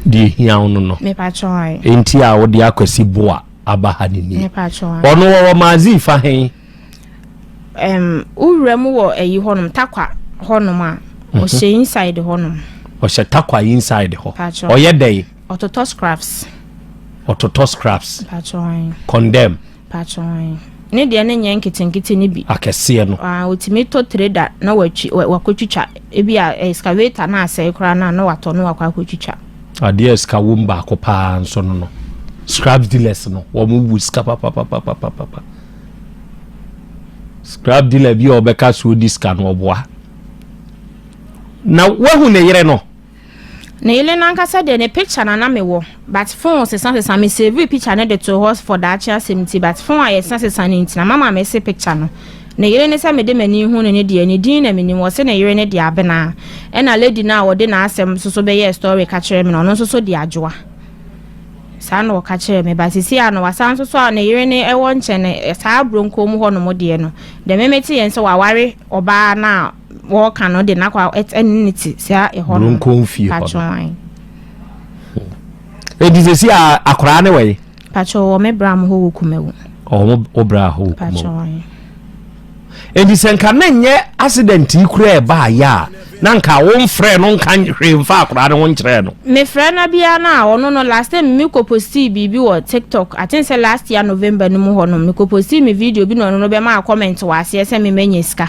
Deɛ hia wo no Mepa kyɛw. Enti a wode akwasi boa aba ha ne nie. Mepa kyɛw. Ɔno wɔwɔ maazi fa he? Wowura mu wɔ ayi hɔnom, Takwa hɔnom a ɔhyɛ inside hɔnom. Ɔhyɛ Takwa inside hɔ. Pakyɛw. Ɔyɛ dɛn? Ɔtotɔ scraps. Ɔtotɔ scraps. Pakyɛw. Condemn. Pakyɛw, ne deɛ ne nyɛ nketenkete ne bi. Akɛseɛ no. Ah, otumi tɔ trader na watwi wakɔtwitwa ebi a excavator na asɛe koraa na watɔ na wakɔ akɔtwitwa. Adeɛ a sika wom baako paa nso no, scrap dealers no wɔn wu sika papapapapapa. Scrap dealer bi a ɔbɛka so odi sika no, ɔboa na wahu ne yere no. Ne yere nankasa deɛ, ne picture na mewɔ, but phone sesa sesa. Me save picture ne de to hɔ for daakye asɛm ti, but phone a yɛsesa sesa ne nti na mama me se picture no. Ne yere ne sɛ mede m'ani hu no ne deɛ, ne din na menim. Wɔ se ne yere ne de Abena, ɛna lady no a wɔde n'asɛm nso so bɛyɛ story ka kyerɛ me no, ɔno nso so de Adwoa saa na ɔka kyerɛ me. Ba sisi a no wasan nso so a ne yere ne ɛwɔ nkyɛn no saa buronko mu hɔ nom deɛ no deɛ meme te yɛn sɛ waware ɔbaa na wɔɔka no de n'akɔ ɛne ne te saa ɛhɔ no. Buronko fie hɔ no. Eti sisi a akwaraa ne wɔ yi? Patro, wɔ me bra mo hɔ wɔ Kumawu. Ɔwɔ wo bra hɔ wɔ Kumawu. Eti sɛ nka ne nyɛ accident yi kura ɛbaa yɛ a, na nka wo mfrɛ no nka hwee mfa akwaraa ne ho nkyerɛ no? Mefrɛ no biara no a ɔno no, last time me kɔ postii biribi wɔ TikTok, I think sɛ last year November no mu hɔ nom, mekɔ postii me video bi na ɔno no bɛma comment wɔ aseɛ sɛ memanya sika.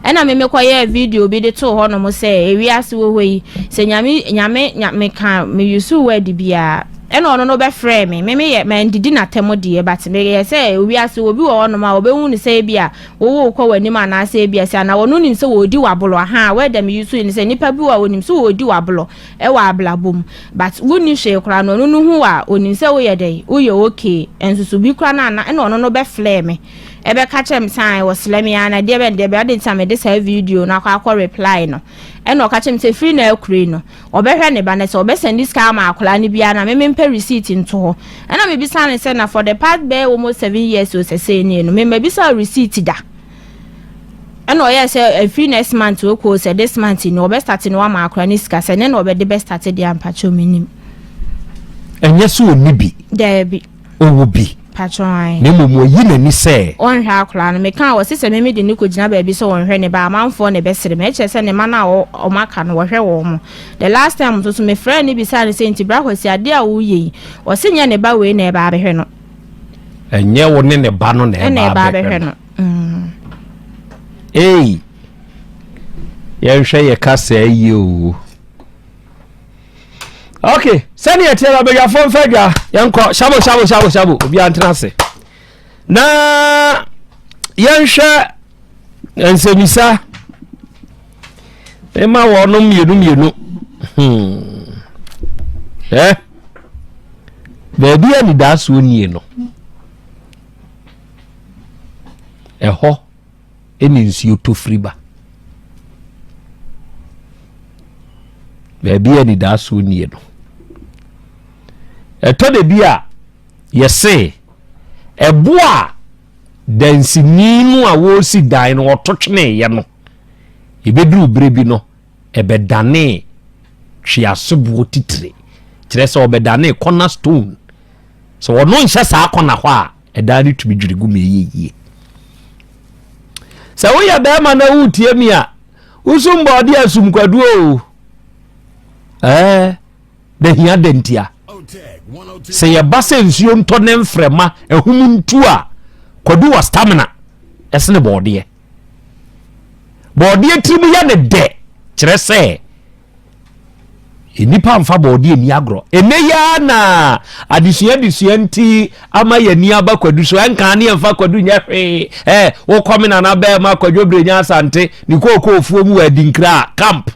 Ɛna me mekɔyɛɛ video bi de too hɔ nom sɛ ewiase wɔ hɔ yi sɛ Nyame Nyame meka me use word biara. Ɛna ɔno no bɛfrɛɛ me. Me meyɛ mandidi n'atɛm deɛ but meyɛ sɛ wiase obi wɔ hɔnom a ɔbɛhu no sɛ ebi a wowo kɔ w'anim anaasɛ ebi a sɛ anaa ɔno nim sɛ wɔredi w'abolɔ ahaa word a me use ne sɛ nipa bi wɔ a ɔnim sɛ wɔredi w'abolɔ ɛwɔ abrabɔ mu but wonni hwee koraa no ɔno no hu wo a ɔnim sɛ woyɛ dɛn woyɛ okay nso so bi koraa no ana ɛna ɔno no bɛfrɛɛ me ɛbɛka kyerɛ me sɛ ae wɔsrɛ me ara na deɛ bɛn deɛ bɛn adɛn nti na mede saa video no akɔ akɔ reply no ɛna ɔka kyerɛ me sɛ firi na akure yi no ɔbɛhwɛ ne ba no sɛ ɔbɛsɛnde sika ama akwadaa no biara na me mempɛ receipt nto hɔ ɛna mebisa no sɛ na for the past bɛyɛ almost 7 years o sɛ sɛ nie no memmabisa wo receipt da. Ɛna ɔyɛɛ sɛ ɛfiri next month okɔ sɛ this month ni ɔbɛ start no wama akwadaa no sika sɛ ne na ɔbɛde bɛ start deɛ ampakyɛw menim. Ɛnyɛ sɛ ɔni bi. Daabi. Ɔwɔ bi. Pakyɛw ae. Na mmom ɔyi n'ani sɛ. Ɔnhwɛ akwadaa no. Meka a ɔse sɛ meme de no kɔgyina baabi sɛ ɔnhwɛ ne ba a amanfoɔ na ɛbɛsere me. Ɛkyerɛ sɛ ne mma no a wɔn aka no wɔhwɛ wɔn mo. The last time nso so mefrɛɛ no bisaa no sɛ nti bra Kwasi adeɛ a woreyɛ yi ɔse nyɛ ne ba wei na ɛba abɛhwɛ no. Ɛnyɛ wo ne ne ba no na ɛba abɛhwɛ no. Ei, yɛnhwɛ yɛ kasa yie o. Ok, sɛdeɛ ɛteɛ no abadwafoɔ mfa adwa yɛnkɔ shabo shabo shabo shabo obiara ntena ase na yɛnhwɛ nsɛmisa mema wɔnom mmienu mmienu hmm. eh? Baabi a nidaasoɔ nie no ɛhɔ ne nsuo tɔ firi ba. Baabi a anidasoɔ nie no. Ɛtɔ da bi a yɛse ɛbo a dansini no a wɔresi dan no ɔto tweneeɛ no, ɛbɛduru berɛ bi no, ɛbɛdanee tweasoboɔ titire. Kyerɛ sɛ ɔbɛdanee corner stone. Sɛ ɔno nhyɛ saa kɔna hɔ a, ɛdan no tumi dwiri gu ma ɛyɛ yie. Sɛ woyɛ bɛrima na woretie mi a, wosum bɔɔde a sum kwaduo o. Ɛɛ, na hia da ntia. Sɛ yɛba sɛ nsuo ntɔ ne mframa ahum ntu a, kwadu wɔ stamina ɛsene bɔɔdeɛ. Bɔɔdeɛ tirim yɛ ne dɛ kyerɛ sɛ Nnipa mfa bɔɔdeɛ nni agorɔ. Ɛnnɛ yi ara na adesua adesua nti ama yɛn ani aba kwadu so. Ɛnka ne yɛmfa kwadu nyɛ hwee. Ɛ wokɔ me nana bɛrima Kwadwo Brenya Asante ne kookoofuo mu wɔ Adinkra camp.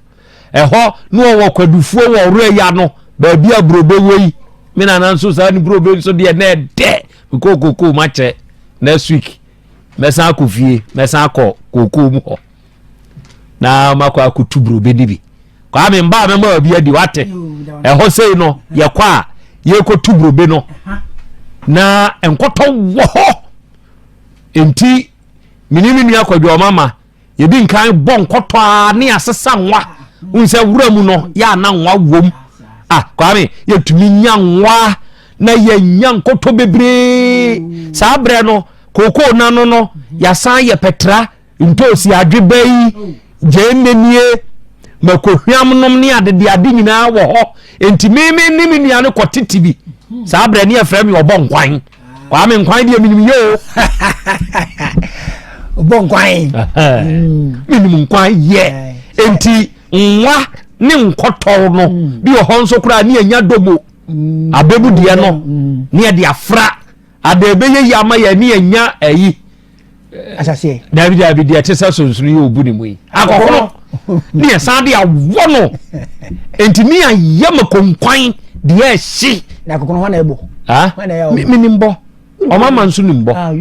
Ɛhɔ na ɔwɔ kwadufuo wɔ ɔwerɛ yi ano baabi a burobe wɔ yi. Me nana nso saa ne burobe nso deɛ na ɛdɛ. Mekɔɔ kookoo mu akyɛ next week. Mɛsan akɔ fie, mɛsan akɔ kookoo mu hɔ. Na makɔ akɔtu burobe no bi. Kwame mba a mɛma obi adi wate. Ɛhɔ sei no yɛkɔ a yɛkɔtu burobe no na nkɔtɔ wɔ hɔ. Nti mene me nua Kwadwo ɔmama yɛdi nkan bɔ nkɔtɔ a ne asesa nwa. Wohu sɛ wura mu no yɛ ana nwa wom. Ah Kwame yɛtumi nya nwa na yɛnya nkɔtɔ bebree. Saa berɛ no kookoo nano no yɛasan yɛ pɛtra Ntoosi adweba yi, gyeene nie, makohwam nom ne adedeade nyinaa wɔ hɔ. Enti me me ne me nua no kɔ tete bi. Saa berɛ ne yɛfrɛ me ɔbɔ nkwan. Kwame nkwan deɛ menim yɛ o. Ɔbɔ nkwan. Menim nkwan yɛ. Enti nwa ne nkɔtɔw no mm. bi wɔ hɔ nso koraa ne yɛnya domo. Mm. Abɛbu deɛ no mm. ne yɛde afra. Ada ɛbɛyɛ yi ama yɛ ne yɛnya ayi. Ahyɛseɛ. Dabi dabi deɛ ɛte sɛ sonsono yi obu ne mu yi. Akɔkono ne yɛ san de awɔ no. Nti ne ayɛ ma konkwan deɛ ɛhye. Na akɔkono hɔ na ɛbɔ. Ah, me nim bɔ. Ɔma ma nso nim bɔ. Ah,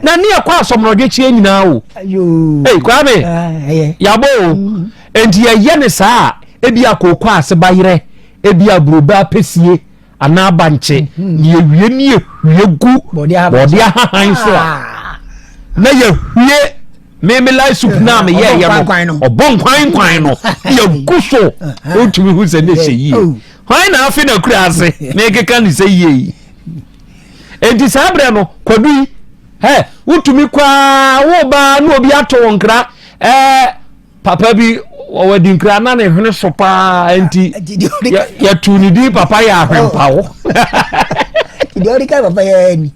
na ne yɛ kɔ asɔmrɔdwe kyeɛ nyinaa o. Ei Kwame, ah, yabɔ o. Mm. Nti yɛyɛ ne saa ebi akooko ase bayerɛ, ebi aburoba apɛsie. anaa bankye mhm. na yɛwie ne yɛhwie gu bɔɔde ahahan so a ah. na yɛhwie meme light soup na meyɛɛyɛ no ɔbɔ nkwan nkwan no yɛgu so wotumi hu sɛ ne hyɛ yie oh. hwan na afe na kura ase na ɛkeka ne sɛ yie yi enti saa berɛ no kwadu yi ɛ wotumi kwaa wobaa na obi ato wo nkra ɛɛ Papa bi ɔwɔ adinkra na ne hwene so paa nti yɛtu ne din papa yɛ ahwempawo. Deɛ ɔde ka papa yɛ ni.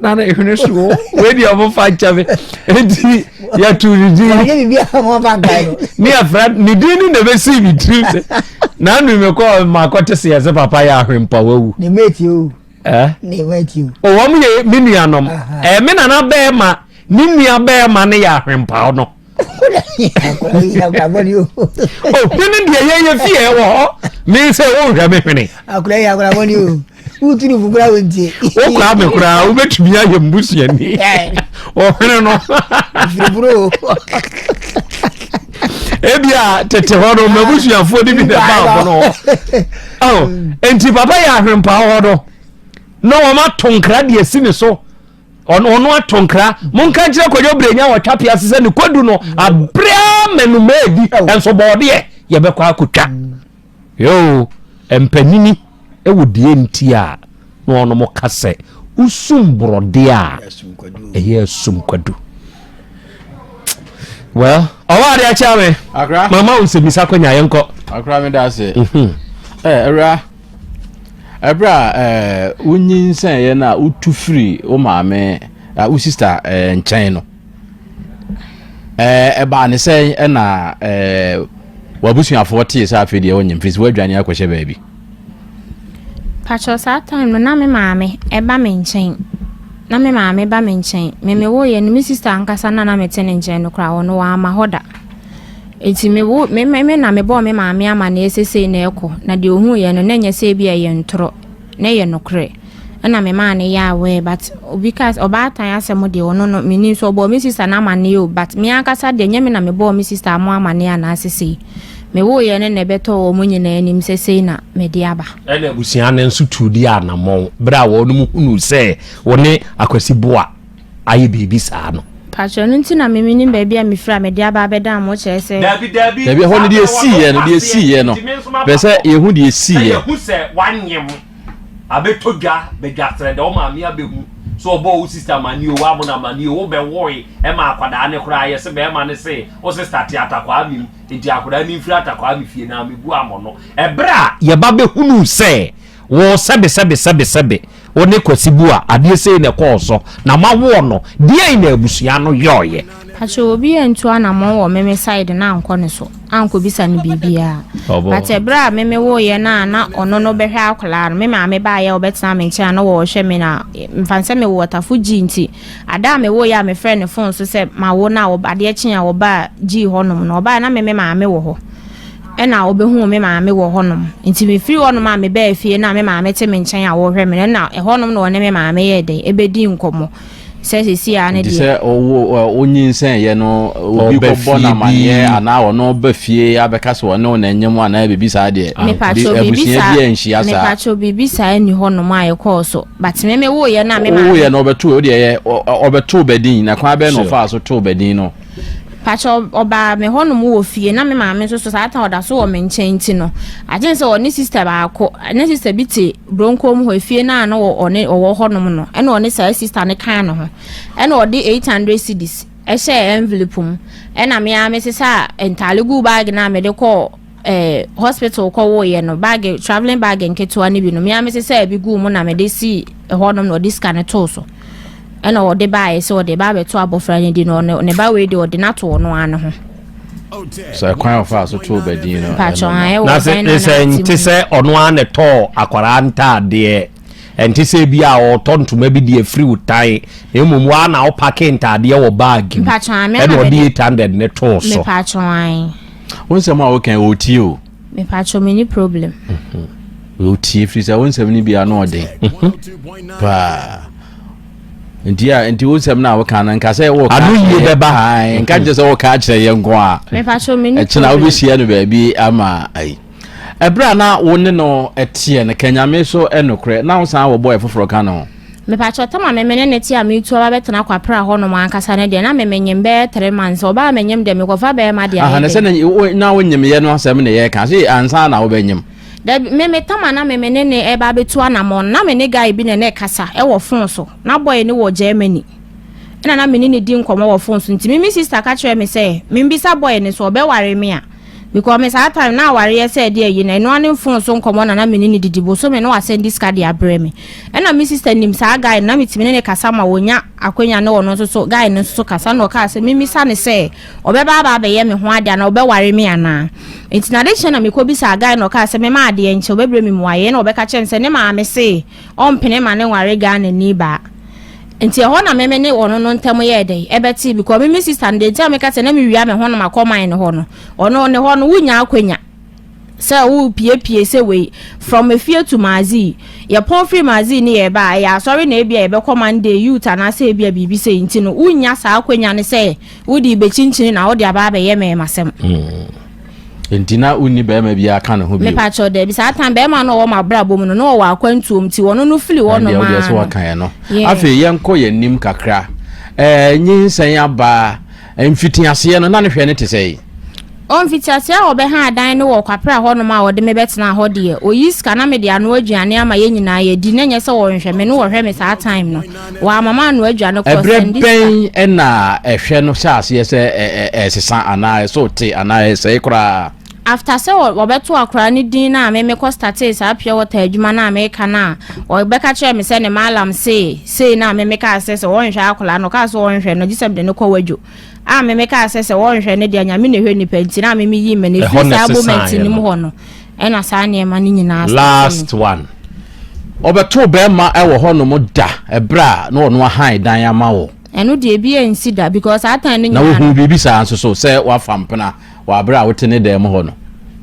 Nana ehwene so o. Wei deɛ ɔmo fa nkyɛn mi. Eti yɛtu ne din. Wɔnyɛ biribi a ɔmo fa nkae no. Ne yɛfrɛ ne din ni na ebesi mi tirim sɛ. Nanu mi kɔ ma akɔte se yɛsɛ papa yɛ ahwempa wawu. Ne mate o. Eh? Ne mate o. O wɔn yɛ me nuanom. Ɛɛ me nana bɛɛma ne nua bɛɛma ne yɛ ahwempaw no. Hwene deɛ yɛyɛ fie wɔ hɔ me sɛ wonhwɛ me hwene. Akora yi akora bɔne o. Wotu no fo koraa wontie. Wokora me koraa wobɛtumi ayɛ mbusuani. Ɔhwene no. Firiburo. Ebia tete hɔ no mabusuafoɔ no bi na ɛbaa hɔ no. Enti papa yɛ ahwempaa hɔ no na wɔn ato nkra deɛ si ne so. Ɔno ɔno ato nkra. Monka nkyerɛ Kwadwo Brenya wɔ Twapea ase sɛ ne kwadu no abere ama no ma adi nso bɔɔdeɛ yɛbɛkɔ akɔtwa. Yoo, mpanyini wɔ deɛ nti a na wɔnom ka sɛ wosum borɔdeɛ a ɛyɛ asum kwadu. Well, ɔwɔ adeɛ akyɛ me. Akra. Mama wo nsɛmmisa kwanya yɛnkɔ. Akra me da ase. Mhm. Eh, awura. Ɛberɛ a wonyinsɛneeɛ no a wotu firi wo maame wo sista nkyɛn no, ɛbaa ne sɛn ɛna w'abusuafoɔ tee sɛ afei deɛ wonyem firi sɛ woadwane akɔhyɛ baabi? Pakyɛw saa time no na me maame ɛba me nkyɛn na me maame ba me nkyɛn me me woeɛ no me sister ankasa na na mete ne nkyɛn no koraa ɔno wamma hɔ da. Enti me wo, me, me, me na mebɔɔ me maame amanneɛ sɛ sei na ɛrekɔ, na deɛ ɔhuuiɛ no, na ɛnyɛ sɛ ebia ɛyɛ ntorɔ, na ɛyɛ nokorɛ. Ɛna memaa no yɛɛ aware, but obi kaa sɛ, ɔbaatan asɛm deɛ, ɔno no, mennim sɛ ɔbɔɔ me sister no amanneɛ o, but me ankasa deɛ, ɛnyɛ me na mebɔɔ me sister mo amanneɛ anaasɛ sei. Mewoeɛ no na ɛbɛtɔɔ wɔn nyinaa anim sɛ sei na mede aba. Ɛna abusua no nso tuu di anammɔn berɛ a wɔnom hunuu sɛ wo ne Akwasi Boah ayɛ biribi saa no. Pakyɛ ɛno nti na me menim baabi a mefiri a mede aba abɛdan mo kyerɛ sɛ. Dabi dabi. Dabi ɛhɔ no deɛ esiiɛ no deɛ esiiɛ no pɛ sɛ yɛhu deɛ esiiɛ. Sɛ yɛhu sɛ wanyem abɛtɔ dwa badwasrɛ dɛ wo maame abɛhu sɛ ɔbɔɔ wo sista amaneɛ o woabɔ no amaneɛ o wobɛwoe ɛma akwadaa no koraa yɛse bɛrima no se wo sista te atakwaa me mu nti akwadaa no mfiri atakwaa me fie na mebu amɔ no ɛberɛ a yɛba bɛhunuu sɛ wo sɛbe sɛbe sɛbe sɛbe Wo ne Kwasi Buah adeɛ sei na ɛkɔɔ so na moawoɔ no, deɛn na abusua no yɔeɛ? Pakyɛw obi antu anamɔn wɔ meme side no ankɔ ne so ankɔbisa no biribiaa but ɛberɛ a meme woeɛ no a na ɔno no bɛhwɛ akwadaa no me maame baeɛ a ɔbɛtena me nkyɛn a na wɔhwɛ me na mfa no sɛ mewɔ tafo G nti ada a mewoeɛ a mefrɛ ne phone so sɛ mawo no a adeɛ kyee a ɔbaa G hɔnom no ɔbaeɛ na meme maame wɔ hɔ Ɛna ɔbɛhuu me maame wɔ hɔnom. Nti mefiri hɔnom a mebaa fie no a me maame te me nkyɛn a ɔrehwɛ me no, ɛna ɛhɔnom na ɔne me maame yɛɛ dɛn, ɛbɛdii nkɔmmɔ sɛ seesei ara no Nti deɛ. sɛ wo wonyinsɛneeɛ no, obi Ɔba kɔbɔ no fie amanneɛ bi. anaa ɔno ba fie abɛka sɛ ɔne wo na ɛnyem anaa biribi saa deɛ, bi Mepakyɛw biribi abusua saa, bi anhyia saa. mepakyɛw biribi saa nni hɔnom a ɛkɔɔ so. But me mewoeɛ no a me maame. Wowoeɛ no ɔbɛtoo, wo deɛ ɛyɛ ɔbɛtoo badin, na kwan bɛn na Sure. ɔfaa so too badin no? Pakyɛ ɔbaa me hɔ nom wɔ fie na me maame nso so saa tan ɔda so wɔ me nkyɛn nti no agyen sɛ ɔne sister baako ne sister bi te bronkom hɔ efie no a na ɔne ɔwɔ hɔ nom no ɛna ɔne saa sister no kaa ne ho ɛna ɔde 800 cedis ɛhyɛɛ envelope mu ɛna me ara me sesa ntaale guu bag no a mede kɔɔ eh, hospital kɔwoeɛ no bag travelling bag nketewa no bi no me ara mesesaa bi guu mu na mede sii hɔnom na ɔde sika no too so ɛna ɔde baeɛ sɛ ɔde ba abɛto abɔfra no di no ɔne ne ba wei deɛ ɔde no ato ɔno ara ne ho. Sɛ kwan a ɔfaa so too badin no Mpakyɛ ɛno no. ɛwɔ Na dan sɛ na sɛ na nte mu. sɛ ɔno ara na ɛtɔɔ akwaraa ntaadeɛ ɛnte sɛ bi a ɔtɔ ntoma bi de afiri wo tan na mmom waa na wopake ntaadeɛ wɔ baage mu Mpakyɛ ae, me na ɛna ɔde mede 800 ne too so. Mepakyɛ ae. Wo nsɛm a woka yi ɔtie o. Mepakyɛ me ni problem. Ɔtie firi sɛ wo nsɛm no bi ano ɔden paa. Nti a nti wo nsɛm no a woka no nka sɛ woka Ano yie bɛba. Ae, nka nkyerɛ sɛ woka akyerɛ yɛn nko a. Mepakyɛ me ni Ɛkyena problem. wobɛhyia no baabi ama ayi. Ɛberɛ a na wo ne no teɛ no, ka Nyame so nokorɛ, na wosan wɔ bɔɔl foforɔ ka ne ho? Mepakyɛw, tam a me me ne no te a meretu aba abɛtena Kwapra hɔnom ankasa no deɛ, na me menyem bɛyɛ 3 months. Ɔbaa a menyem deɛ, mekɔfa bɛrima de Aha, ayɛ na sɛ dɛn? na wo na wonyemyɛ no asɛm na yɛreka, se ansa na wobɛnyem. Dabi, me me tam a na me me ne no reba abɛtu anamɔn no, na me ne guy bi na na ɛkasa wɔ phone so. Na boy no wɔ Germany. Ɛna na me ne no di nkɔmmɔ wɔ phone so. Nti me me sister ka kyerɛɛ me sɛ, membisa boy no sɛ ɔbɛware me a. Because me saa time na awareɛ sɛ ɛde ayi no, ɛno ara ne phone so nkɔmmɔ na na me ne no didi, bosome na wasɛnde sika de abrɛ me. Ɛna me sister nim saa guy no, na metumi ne no kasa ma wɔnya akwanya ne ɔno nso so, guy no nso so kasa, na ɔkaa sɛ memmisa no sɛ ɔbɛba aba abɛyɛ me ho ade anaa ɔbɛware me anaa. Nti na adekyee na mekɔbisaa guy no, ɔkaa sɛ mema adeɛ nkyɛ, ɔbɛbrɛ me mmuaeɛ, ɛna ɔbɛka kyerɛɛ me sɛ ne maame se ɔmpene ma no nware Ghanani baa. Nti ɛhɔ na me me ne ɔno no ntam yɛɛ dɛn? Ɛbɛtee because me me sister no deɛ nti a meka sɛ na mewia me ho na makɔ mine hɔ no, ɔno ne hɔ no wonnya akwanya sɛ worepiepie sɛ wei from efie to Mazii. Yɛpɔn firi Mazii ne yɛreba a, ɛyɛ asɔre na ebia yɛbɛkɔ Monday youth anaasɛ ebia biribi sei nti no wonnya saa akwanya no sɛ wode rebɛkyinkyini na wode aba abɛyɛ mɛɛmasɛm. Nti na wonni bɛrima biara ka ne ho bio? Mepakyɛw dabi, saa time bɛrima no ɔwɔ m'abrabɔ mu no na ɔwɔ akwantuo mu nti ɔno no firi hɔ nom ara no. Wɔka yɛ no. Afei yɛnkɔ yɛn anim kakra. Ɛɛ nyinsɛn aba mfitiaseɛ no na ne hwɛ no te sɛ? O mfitiaseɛ a wɔbɛha adan no wɔ Kwapra hɔ nom a wɔde me bɛtenaa hɔ deɛ, ɔyi sika na mede anoa aduane ama yɛn nyinaa yɛdi na ɛnyɛ sɛ wɔnhwɛ me no wɔhwɛ me saa time no. Wɔama m'ano adwa no kɔ Ɛberɛ sɛnde sika. bɛn na ɛhwɛ no hyɛ aseɛ sɛ ɛresesa anaa ɛso te anaa ɛresɛe koraa? After sɛ wɔbɛto akwadaa no din no a me mekɔ startee saa pure water adwuma no a meka no a wɔbɛka kyerɛɛ me sɛ ne mallam see sei no a me mekaa sɛ sɛ wɔnhwɛ akwadaa no ɔkaa sɛ wɔnhwɛ no gye sɛ mede no kɔ wadwo a me mekaa sɛ sɛ wɔnhwɛ no deɛ Nyame na ɛhwɛ nipa nti na me meyii m'ani Ɛhɔ firi na saa moment ɛsesaeɛ no mu no. hɔ no ɛna saa nneɛma no nyinaa startee me. Last one. Ɔbɛtoo bɛrima wɔ hɔnom da ɛberɛ a na ɔno ahan dan ama wo. Ɛno deɛ ebi ansi da because saa time no Na nyinaa wohuu no. biribi saa nso so sɛ woafa mpena wɔ aberɛ a wote ne dan mu hɔ no?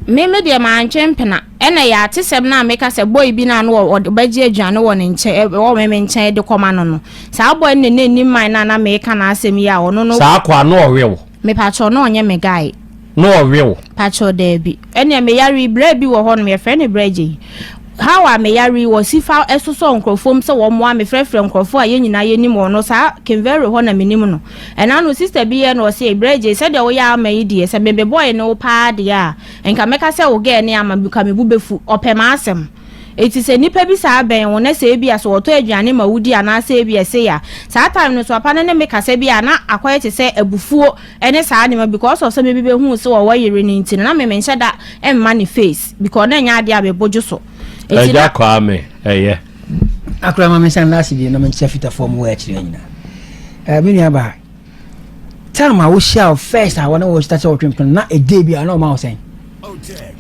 Me me deɛ mantwe mpena. Ɛna ɛyɛ atesɛm no a meka sɛ boy bi no a na ɔbɛgye aduane wɔ ne nkyɛn wɔ me me nkyɛn de kɔma no no. Saa boy no na na ɛnim mine no a na meka n'asɛm yi a ɔno no. Saa akoa no ɔwe wo? Mepakyɛw na ɔnyɛ me guy. Na ɔwe wo? Pakyɛw daabi. Ɛneɛ me yare yi bra bi wɔ hɔ nom yɛfrɛ no bra gyei. How a me yare yi wɔsi fa sosɔ nkorɔfoɔ mu sɛ wɔn mmoa me frɛfrɛ nkorɔfoɔ a yɛn nyinaa yɛnim wɔn no saa Kimvero hɔ na menim no. Ɛna no sister bi yɛ na ɔse bra gyei sɛdeɛ woyɛ ama yi deɛ sɛ me me boy ne wo paa deɛ a nka mɛka sɛ wo girl ne ama nka me bo bɛfu. Ɔpɛ m'asɛm. Enti sɛ nnipa bi saa bɛn wo na sɛ ebia sɛ wɔtɔ aduane ma wodi anaasɛ ebia sei a, saa time no so papa no ne me kasa bi a na akɔyɛ te sɛ abufuo ne saa nneɛma because of sɛ me bi bɛhuu sɛ ɔwɔ yere no nti no na me menhyɛ da mma ne face because na ɛnyɛ adeɛ a me bo dwo so. Enti Agya na. Kwame, ɛyɛ. Akora ma mensan last bio na menkyerɛ fitafoɔ mu wɔ akyire nyinaa. Eh, me nua baa, time a wohyia wo first a wɔne wo start sɛ wɔtwe mpena na ɛdee bi a na ɔma wo sɛn?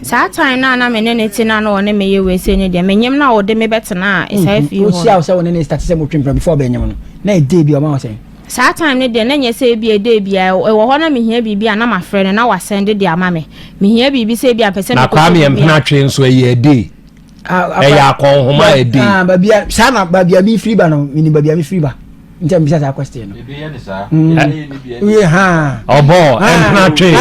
Saa time no a na me ne no te no a na ɔne me yɛ wei sei no deɛ menyem no a ɔde me bɛtenaa saa fie hɔ no. Wohyia wo sɛ wɔne ne start sɛ motwe mpena before ɔbɛnyem no na ɛdee bi a ɔma wo sɛn? Saa time no deɛ na nyɛ sɛ ebia ɛdee biara ɛwɔ hɔ na mehia biribi a na mafrɛ no na wasɛnde de ama me. Mehia biribi sɛ ebia mpɛ sɛ Na mekɔtɔ Kwame biribi a. mpena twe nso ɛyɛ ɛdee. Ɛyɛ akɔnhoma ɛdee. Baabi a saa na baabi a mefiri ba no menim baabi a mefiri ba. Nti a mebisa saa question no. Wie ha. Ɔbɔ mpena twe.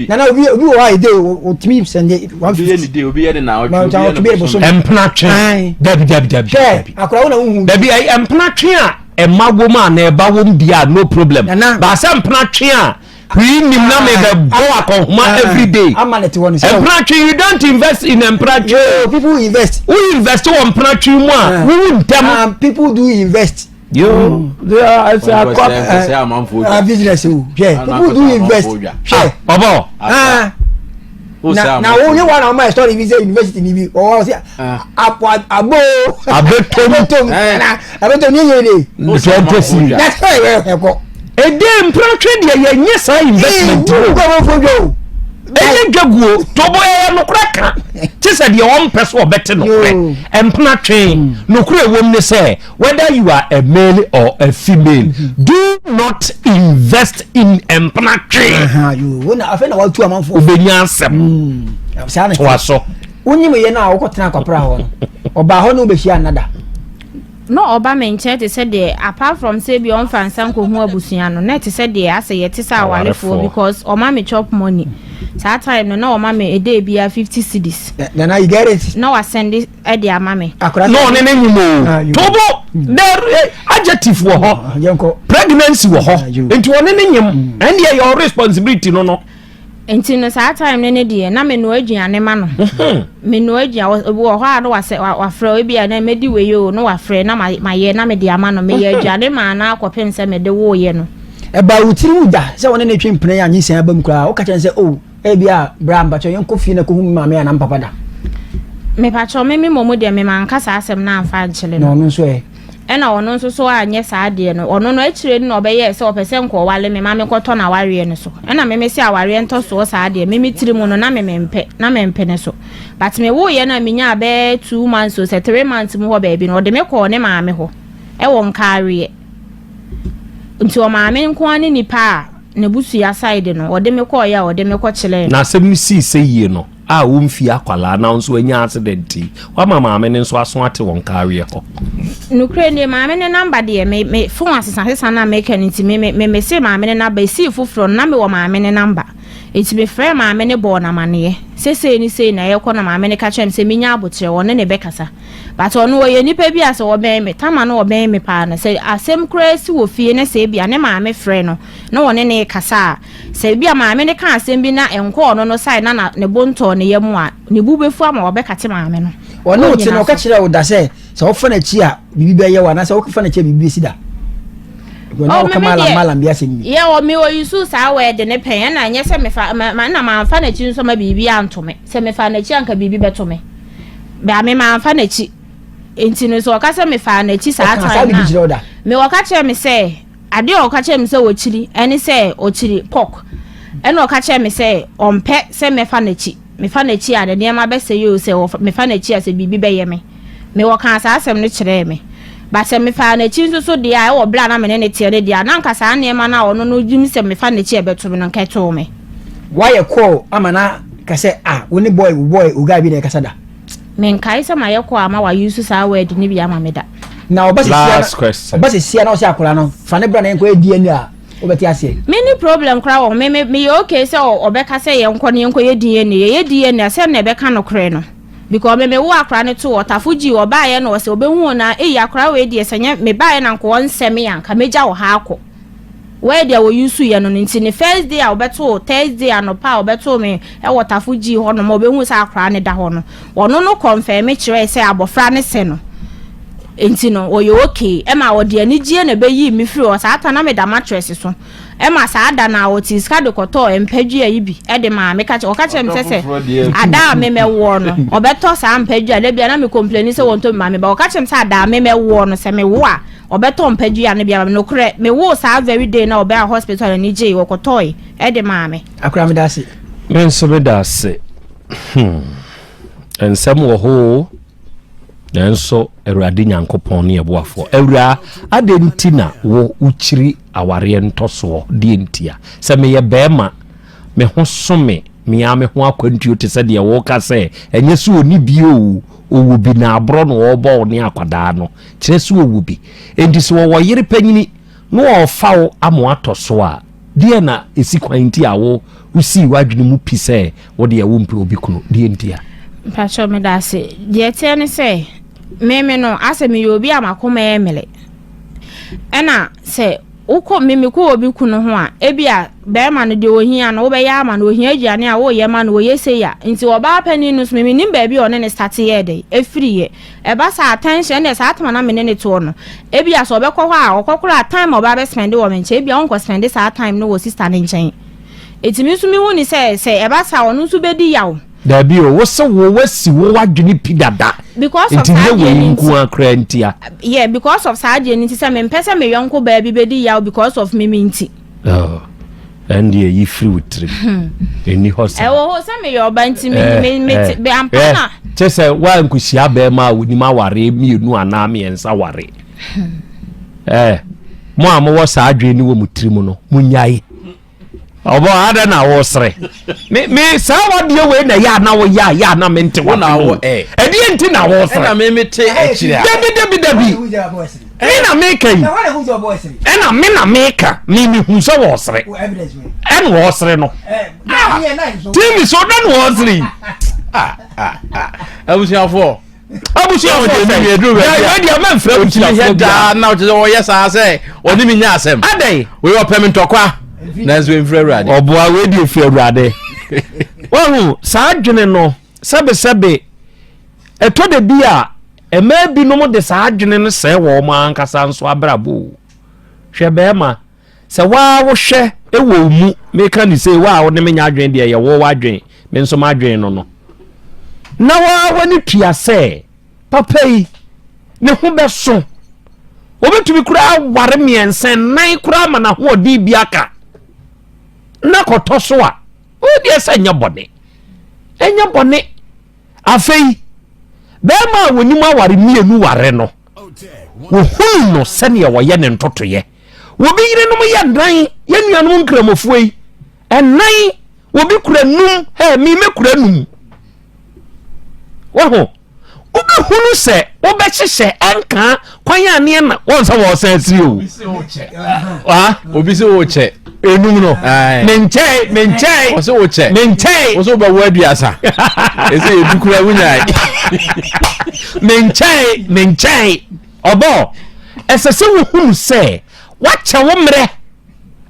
Nana obi obi wɔ hɔ a ɛde otumi sɛnde 150. Obi yɛ ne na ɔtwe obi yɛ ne bosome. Mpena twe. Dabi dabi dabi. Hwɛ akora wo na wohu. Dabi mpena twe a ɛma wom a na ɛba wom deɛ a no problem. Baasa mpena twe a hwii nim na me bɛ bɔ akɔnhoma every day. Ama ne te hɔ no sɛ. Mpena twe you don't invest in mpena twe. Yo people invest. Wo invest wɔ mpena twe mu a wo ntɛm. People do invest. Yo, they are it's a crop. Ah, business o. Hwɛ, people do invest. Hwɛ. Ɔbɔ. Ah. Na na wo nye wa na ɔma story bi sɛ university ni bi ɔwɔ sɛ apɔ abo. Abetom. Abetom. Na abetom ni yɛ de. 20 series. Na sɛ yɛ ɛkɔ. Ede mpratwe deɛ yɛ nye saa investment o. Ɛnyɛ dwaguo tobo ɛyɛ nokorɛ ka te sɛ deɛ ɔmpɛ so ɔbɛte nokorɛ mpratwe nokorɛ ɛwom ne sɛ whether you are a male or a female mm-hmm. do not invest in mpratwe. Wobɛnya asɛm mm. toa so. Wonyim yɛ no a wokɔtena akwapra hɔ no ɔbaa hɔ ne wobɛhyia nnada. Na ɔba me nkyɛn te sɛ deɛ apart from sɛ ebia ɔmfa nsa nkɔhu abusua no, na ɛte sɛ deɛ asɛ yɛte sɛ awarefoɔ because ɔma me chop money. Saa time no na ɔma me a day biara 50 cedis. Nana you get it? Na wasɛnde de ama me. Na ɔne ne nyim o. Tobo there adjective wɔ hɔ. Pregnancy wɔ hɔ. Nti ɔne ne nyim. Ɛndeɛ your responsibility no no. Nti no saa time no ne deɛ na menoa aduane ma no. Menoa aduane wɔ hɔ a na wasɛ wafrɛ ebi a na mɛdi wei o na wafrɛ na mayɛ na mede ama no. Meyɛ aduane maa no akɔpem sɛ mede woeɛ no. Ɛbaa wo tiri mu da sɛ wɔne no twe mpena yi a nyinsɛn aba mu koraa woka kyerɛ no sɛ oh. Ebi a bra mpakyɛw yɛnkɔ fie na kɔhu me maame anaa me papa da. Mepakyɛw me me mmom deɛ me manka saa asɛm no amfa ankyerɛ no. Na ɔno nso ɛ? Ɛna ɔno nso so anyɛ saa adeɛ no. Ɔno no akyire no na ɔbɛyɛɛ sɛ ɔpɛ sɛ nka ɔwale me ma menkɔtɔ no awareɛ no so. Ɛna me mese awareɛ ntɔsoɔ saa deɛ me me tiri mu no na me mempɛ na mempene so. But me woeɛ no a menyaa bɛyɛ 2 months o sɛ 3 months mu hɔ baabi no ɔde me kɔɔ ne maame hɔ ɛwɔ Nkaareɛ. Nti ɔmaame nko ara ne nipa a n'abusua side no ɔde me kɔɔeɛ a ɔde me kɔkyerɛɛ no. Na asɛm no sii sɛ yie no a wo mfie akwadaa na wo nso anya accident yi, woama maame no nso aso ate wɔ Nkaareɛ hɔ. Nokorɛ nie, maame no number deɛ me me phone asesasesa no a meka no nti me me me mese maame no number, ɛsii foforɔ no na mewɔ maame no number. Nti mefrɛɛ maame no bɔɔ no amaneɛ sɛ sei ne sei na ɛrekɔ na maame no ka kyerɛɛ me sɛ menya aboterɛ ɔne no bɛkasa. But ɔno ɔyɛ nipa bi a sɛ ɔbɛn me, Tama no ɔbɛn me paa no, sɛ asɛm koraa si wɔ fie na sɛ ebia ne maame frɛ no na ɔne no rekasa a, sɛ ebia maame no ka asɛm bi na ɛnkɔ ɔno no side na na ne bo ntɔɔ ne yam a, ne bo bɛfu ama wabɛkate maame no. Ɔne wo te no, ɔka kyerɛɛ wo da sɛ sɛ wofa n'akyi a biribi bɛyɛ wo anaasɛ wofa n'akyi a biribi bɛsi da? Oh, me me deɛ, yɛ wɔ me wɔ use saa word ne pɛn, ɛna ɛnyɛ sɛ mefa, ma, ma, ɛna manfa n'akyi nso ma biribi anto me. Sɛ mefa n'akyi anka biribi bɛto me. Bɛ a me manfa n'akyi. Nti no sɛ ɔka sɛ mefaa n'akyi saa time no a, me ɔka kyerɛ me sɛ adeɛ a ɔka kyerɛ me sɛ ɔkyiri ɛne sɛ ɔkyiri pork. Ɛna ɔka kyerɛ me sɛ ɔmpɛ sɛ mɛfa n'akyi. Mefa n'akyi a ne nneɛma bɛsɛe o, sɛ mefa n'akyi a sɛ biribi bɛyɛ me. Me ɔkaa saa asɛm no kyerɛɛ me. But sɛ mefaa n'akyi nso so deɛ a, ɛwɔ berɛ a na me ne no teɛ no deɛ a, na anka saa nneɛma no a ɔno no nim sɛ mefa n'akyi a ɛbɛto me no, anka ɛtoo me. Woayɛ call ama no aka sɛ ah wo ne boy wo boy wo guy bi na ɛkasa da? Menkae sɛ mayɛ call ama wa use saa word no bi ama me da. Na ɔba sesia Last question. ɔba sesia na ɔsɛ akwadaa no fa ne bra na yɛnkɔ yɛ DNA a wobɛte aseɛ? Me ni problem koraa wɔ ho, me me meyɛ okay sɛ ɔbɛka sɛ yɛnkɔ na yɛnkɔ yɛ DNA, yɛyɛ DNA a sɛn na ɛbɛka nokorɛ no? Because me me wo akora no too ɔtafo gyii ɔbaayɛ na ɔsɛ ɔbɛhu o na eyi akora wei deɛ sɛ nyɛ me baayɛ na nka ɔnsɛ me a nka mɛgya wɔ ha akɔ word a wɔ use yɛ no no nti ne first day a ɔbɛtoo Thursday anɔpa a ɔbɛtoo me ɛwɔ tafo gyii hɔ nom a ɔbɛhu sɛ akora no da hɔ no ɔno no confirm kyerɛɛ sɛ abɔfra no sɛ no nti no ɔyɛ okay ɛma ɔde anigyeɛ na ɛbɛyii me firi hɔ saa ta na meda mattress so. Ɛma saa da no a ɔtee sika de kɔtɔɔ mpadua yi bi de maa me. Ɔka kyerɛɛ me sɛ sɛ ada a memɛwoɔ no, ɔbɛtɔ saa mpadua. Da biara na me complaini sɛ wɔntɔ bi ma me ba. Ɔka kyerɛɛ me sɛ ada a memɛwoɔ no, sɛ mewo a, ɔbɛtɔ mpadua no bi ama me. Nokorɛ, mewoo saa very day no a ɔbaa hospital a n'ani gyee, ɔkɔtɔe de maa me. Akora meda ase. Me nso meda ase. Hmm. Nsɛm wɔ hɔ o. Nanso Awurade Nyankopɔn ne yɛn boafoɔ. Awuraa, adɛn nti na wo wokyiri awareɛ ntɔsoɔ? Deɛ ntia? Sɛ meyɛ barima, me ho so me, me ara me ho akwantuo te sɛ deɛ woka sɛ ɛnyɛ sɛ ɔnni bi oo, ɔwɔ bi na aborɔ na ɔrebɔ wo ne akwadaa no, kyerɛ sɛ ɔwɔ bi. Enti sɛ ɔwɔ yere panyini na ɔrefa wo ama woatɔ so a, Deɛn na ɛsi kwan nti a wo wosii w'adwene mu pi sɛ wo deɛ wompɛ obi kunu? Deɛ ntia? Mpakyɛw medase. Deɛ ɛteɛ ne sɛ, me me no asɛ meyɛ obi a m'akoma yɛ mmerɛ. Ɛna sɛ wokɔ me mekɔ obi kunu ho a, ebi a bɛrima no deɛ ohia no wobɛyɛ ama no, ohia aduane a woyɛ ma no, wɔyɛ sei a. Nti ɔbaa panin no nso me mennim baabi a ɔne ne starte yɛɛ dɛn ɛfiriiɛ. Ɛba saa a, attention, ɛnneɛ saa time a na me ne no toɔ no, ebia sɛ ɔbɛkɔ hɔ a, ɔkɔ koraa a, time a ɔbɛba abɛ spend wɔ me nkyɛn, ebia ɔnkɔ spend saa time no wɔ sister no nkyɛn. Enti me nso mehu no sɛ, sɛ ɛba saa a, ɔno nso bɛdi yaw. Daabi o, wo se wo wasi wo w'adwene pi dada, Because of nti saa nyɛ adeɛ wei no nko nti. ara koraa ntia. Yeah, because of saa adeɛ no nti, sɛ mempɛ sɛ me yɔnko baa bi bɛdi yaw because of me me nti. Oh, ɛndeɛ yi firi wo tirim hmm. ɛnni hɔ saa. Ɛwɔ hɔ sɛ meyɛ ɔba nti me eh, me me eh, te ampa eh, na. Kyɛ sɛ woankohyia bɛrima a wonim aware mmienu anaa mmiɛnsa ware. Hmm. Eh, mo a mowɔ saa adwene no wɔ mo tirim no monyae. Ɔbɔ adɛ na wosere. Me me saa wadeɛ wei na yɛ a na woyɛ a yɛ a na mente Wo na wo w'adwene o. ɛ. Ɛdeɛ nti na wosere. Ɛna me me te akyire a. Dabi dabi dabi. Me na meka yi. Ɛna me na meka. Me me hu sɛ wɔsere. Ɛna wɔsere no. Ah, TV so na na wɔsere yi. Ah ah ah. Abusuafoɔ. Abusuafoɔ sɛ. Yɛ deɛ mɛmfrɛ abusuafoɔ biara. Na ɔkyerɛ sɛ ɔyɛ saa sɛ ɔne me nya asɛm. Adɛn. Wei ɔpɛ me ntɔkwa. Nanso ɛmfiri Awurade. Ɔboa wei deɛ ɛfiri Awurade. Wahu saa adwene no sɛbesɛbe ɛtɔ da bi a mmaa binom de saa adwene no sɛe wɔn ankasa nso abrabɔ o. Hwɛ bɛrima. Sɛ waa wohwɛ wɔ wo mu, meka ne sei, wo a wo ne me nyɛ adwene deɛ yɛ wo w'adwene, me nso m'adwene no no. Na waa w'ani tua sɛ papa yi ne ho bɛso. Wɔbɛtumi koraa aware mmiɛnsa nnan koraa ma n'ahoɔden bi aka. Na kɔtɔ so a, wo deɛ sɛ nyɛ bɔne. Ɛnyɛ bɔne. Afei, bɛrima a wɔnim aware mmienu ware no, wɔhunu no sɛdeɛ wɔyɛ ne ntotoeɛ. Obi yerenom yɛ nnan, yɛn nuanom nkramofoɔ yi, ɛnan, obi kura num, hɛ, me mɛkura num. Waho, wobɛhunu sɛ wobɛhyehyɛ ɛnka kwan a neɛ na wɔn sɛ wɔsan asiri o. Obi sɛ wokyɛ. Enum no. Menkyɛe, menkyɛe. Wɔsɛ wokyɛ. Menkyɛe. Wɔsɛ wobɛwɔ aduasa. Ɛsɛ edu kura wonyae. Menkyɛe, menkyɛe. Ɔbɔ, ɛsɛ sɛ wohunu sɛ woakyɛ wo mmerɛ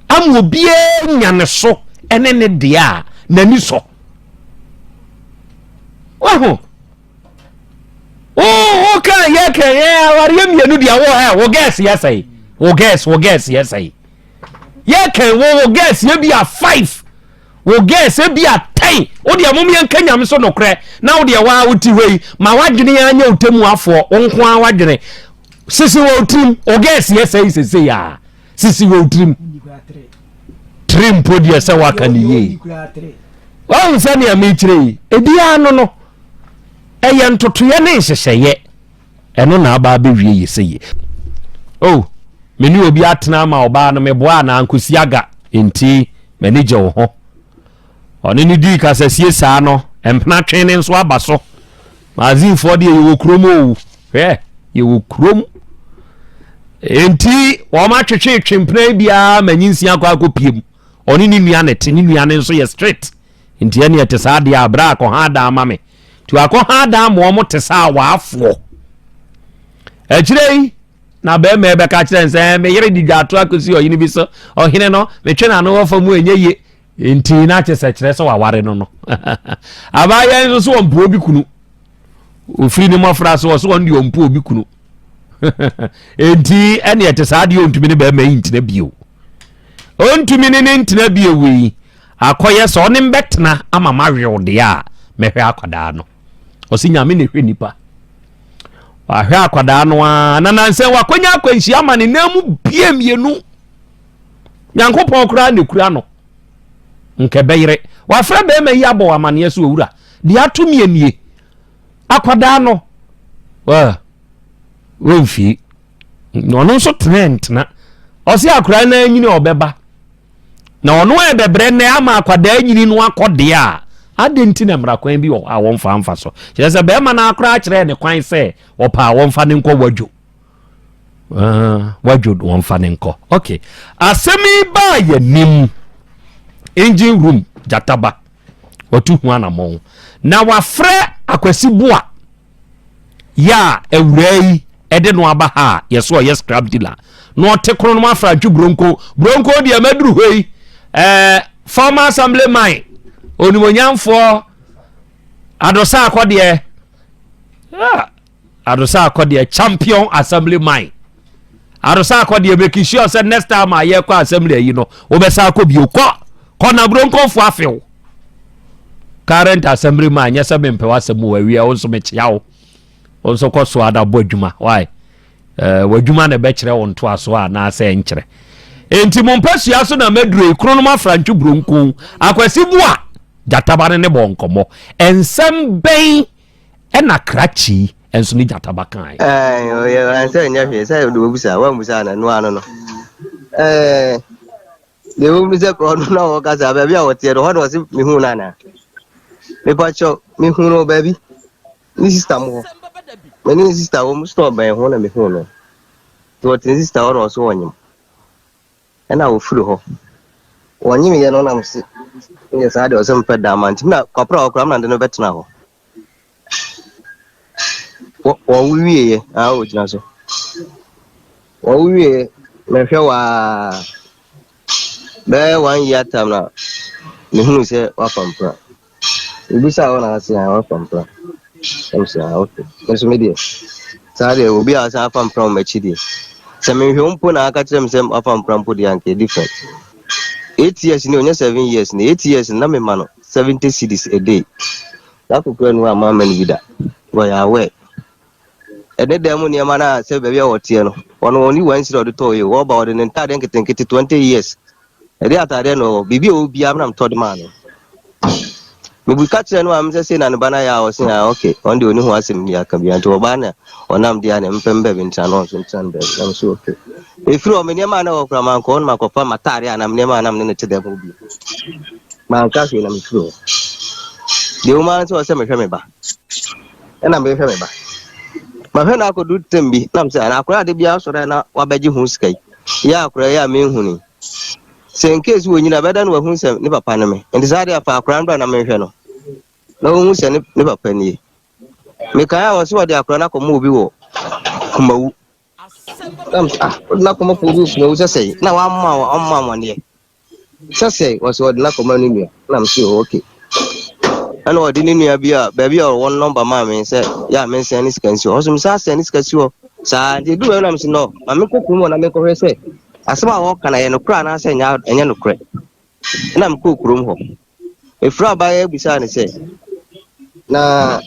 ama obiara nya ne so ne ne deɛ a n'ani sɔ. Wahu? Wo ka yɛ kɛ yɛ awareɛ mmienu deɛ wo ɛ wo gɛs yɛ sɛe wo gɛs wo gɛs yɛ sɛe yɛ kɛ wo wo gɛs yɛ bi a five Wo girls ebia tɛn wo deɛ mom yɛnka nyame so nokorɛ na wo deɛ waa wote hɔ yi ma w'adwene ara nyɛ wo tɛmu afoɔ wo nko ara w'adwene sisi wɔ wo tirim wo girls yɛ sɛi sesei a sisi wɔ wo tirim tiri mpo deɛ sɛ waka ne yie wahu sɛ nea mekyerɛ yi ebiara no no ɛyɛ ntotoeɛ ne nhyehyɛeɛ Ɛno na aba abɛwie yɛ sɛ yie. Oh, me ne obi atena ama ɔbaa no meboa anaa nkosi aga nti m'ani gye wo ho. Ɔne no dii kasasie saa no, mpena twe ne nso aba so. Maazinfoɔ deɛ yɛwɔ kurom o, hwɛ yɛwɔ kurom. Enti wɔn atwetwetwe mpena yi biara ma nyinsia akɔ akɔpie mu. Ɔne ne nua ne te, ne nua no nso yɛ straight. Nti ɛne ɛte saa deɛ a, berɛ a akɔha adan ama me. Nti wakɔha adan ma wɔn te sɛ awaafoɔ. Akyire yi, na bɛrima yi bɛka kyerɛ sɛ me yere de dwato akɔsi ɔhene bi so. Ɔhene no, metwe n'ano wɔ fam ɛnyɛ yie. Nti na kyerɛ sɛ kyerɛ sɛ waware no no. Abaayewa yi nso so ɔmpo obi kunu. Ofiri ne mmɔfra so ɔso ɔno deɛ ɔmpo obi kunu. Nti ɛne ɛte saa deɛ ɔntumi ne bɛrima yi ntena bio. Ɔntumi ne ne ntena bio yi. Akɔyɛ sɛ ɔne mbɛtena ama mawe wo deɛ a mɛhwɛ akwadaa no. Ɔsi nyame na ɛhwɛ nipa. Wahwɛ akwadaa no ara na nansɛ wakɔnya akwanhyia ama ne nan mu bie mmienu. Nyankopɔn koraa na ekura no. Nka ɛbɛyere. Wafrɛ bɛrima yi abɔ amaneɛ so owura. Deɛ ato mmienie. Akwadaa no. Wɔmfie. Ɔno nso tena ntena. Ɔsi akwadaa no anyini ɔbɛba. Na ɔno a ɛbɛbrɛ nnɛ ama akwadaa nyini no akɔ deɛ a, adɛn nti na mmara kwan bi wɔ hɔ a wɔmfa mfa so? Kyerɛ sɛ bɛrima no akora akyerɛ ne kwan sɛ ɔpɛ a wɔmfa ne nkɔ wadwo. Uh, wadwo wɔmfa ne nkɔ. Okay. Asɛm yi baa yɛnim. Engine room gyataba. Watu ho anammɔn. Na wafrɛ Akwasi Boa. yɛ a awuraa yi ɛde no aba ha a yɛsɛ ɔyɛ scrap dealer na ɔte kono no afra ntwe bronko bronko deɛ maduru hɔ yi ɛɛ former assembly man onimonyamfoɔ adosa akɔdeɛ ah, adosa akɔdeɛ champion assembly man adosa akɔdeɛ make sure sɛ next time a yɛkɔ assembly ayi no wobɛsa akɔ bio kɔ kɔ na bronkofoɔ afew Current assembly man nyɛ sɛ mempɛ w'asɛm o awia wo nso mekyea wo wo nso kɔ so ada bɔ adwuma why eh, w'adwuma na ɛbɛkyerɛ wo ntoasoɔ anaasɛ ɛnkyerɛ enti mo mpasua so na maduro yi kronom afrantwe buronko akwasi boa gyataba no ne bɔ nkɔmmɔ ɛnsɛm bɛn ɛna krakye nso ne gyataba kae ɛnsɛ nyɛ hwee sɛ wode wɔbusa woambusa na ɛno ano no Deɛ ɛwɔ mu ne sɛ korɔ no na ɔkasa baabi a ɔteɛ no hɔ na ɔse mehu no anaa mepakyɛw mehu no baabi ne sista mo hɔ me ne ne sista wɔ mu store bɛn ho na mehu no nti ɔte ne sista hɔ na ɔso ɔnyem ɛna ɔfiri hɔ ɔnyem yɛ no na mese yɛ saa deɛ ɔsɛ mepɛ daa ma nti na kwapra hɔ koraa mna de no bɛtena hɔ Wɔwo wieɛ a ɔgyina so. Wɔwo wieɛ mehwɛ waa bɛyɛ one year time na mehunu sɛ wafa mpena. Mebisa hɔ na ase a wafa mpena. Ɛm sɛ ah okay. Me nso me deɛ saa deɛ obi a ɔsan afa mpena wɔ m'akyi deɛ. Sɛ menhwɛ wo mpo na aka kyerɛ me sɛ wafa mpena mpo deɛ anka different. 8 years ni, ɔnyɛ 7 years ni, 8 years na mema no 70 cedis a day. Saa kokora nu a maama no bi da, wɔyɛ aware. Ɛne dan mu nneɛma no a sɛ baabi a wɔteɛ no, ɔno ɔne 1 cedi a ɔde tɔɔ yi, wɔba ɔde ne ntadeɛ nketenkete 20 years ɛde atadeɛ no ɔwɔ biribi a ɔwɔ biara na metɔ de maa no. Mebu ka kyerɛ no a mesɛ sei na ne ba no ayɛ a, ɔse a ok, ɔno deɛ ɔni ho asɛm ni aka bia, nti ɔbaa na ɔnam deɛ a ne mpɛm baabi ntena no, ɔnso ntena no baabi. Na mesɛ ok, ɛfiri hɔ me nneɛma a na ɛwɔ kora mankɔ hɔ no, makɔfa m'atadeɛ a nam nneɛma a nam ne ne te dɛm hɔ bio, manka hwee na mefiri hɔ. Deɛ woma no sɛ ɔsɛ mehwɛ me ba, ɛna mehwɛ me ba, mahwɛ no akɔdu tem bi nam sɛ ana akora ade biara sɔrɔ a na wabɛgye ho sika yi yɛ akora yi a menhu ni sɛ in case wɔ nyina bɛda no wahu sɛ ne papa no me. Nti saa deɛ afa akora no bra na menhwɛ no na wɔhu sɛ ne papa nie. Mekae a wɔ sɛ wɔde akora no akɔma obi wɔ Kumawu nam sɛ ah, wode no akɔma obi wɔ Kumawu sɛ sɛi na wamma ɔmma amaneɛ sɛ sɛi, wɔ sɛ wɔde no akɔma no nua nam sɛ oh, okay. Ɛna ɔde ne nua bi a baabi a ɔwɔ no nɔmba maa me sɛ yɛ a mensɛn ne sika nsi hɔ, ɔso mesa sɛn ne sika si hɔ saa. Nti edu baabi nam sɛ no ma menkɔ kurom hɔ na menkɔhwɛ sɛ asɛm a wɔka no ɛyɛ nokorɛ anaasɛ ɛnyɛ nokorɛ. Ɛna mekɔɔ kurom hɔ, efiri abaayɛ bisaa ne sɛ na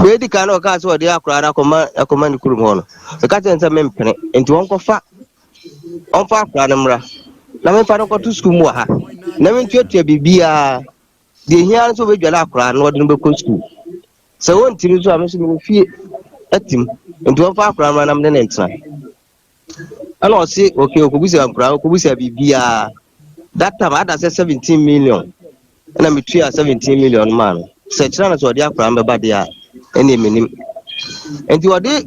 wei di kan na ɔkaa sɛ ɔde akwaraa no akɔma ne kurom hɔ no, meka kyerɛ no sɛ mempene, nti wɔnkɔfa ɔmfa akwaraa no mmra na memfa no nkɔto sukuu mu wɔ ha na mentuatua biribiara. Deɛ hia no sɛ wobɛdwale akwaraa no, wɔde no bɛkɔ sukuu. Sɛ wɔntimi nso a, me nso mewɔ fie atim, nti wɔmfa akwaraa no mmra na mene ne ntena. Ɛna ɔse okay, ɔkɔbusa nkwaraa, ɔkɔbusa biribiara. That time ada sɛ 17 million, ɛna metua 17 million maa no sɛ kyerɛ no sɛ ɔde akwaraa no bɛba deɛ a, ɛne menim. Nti ɔde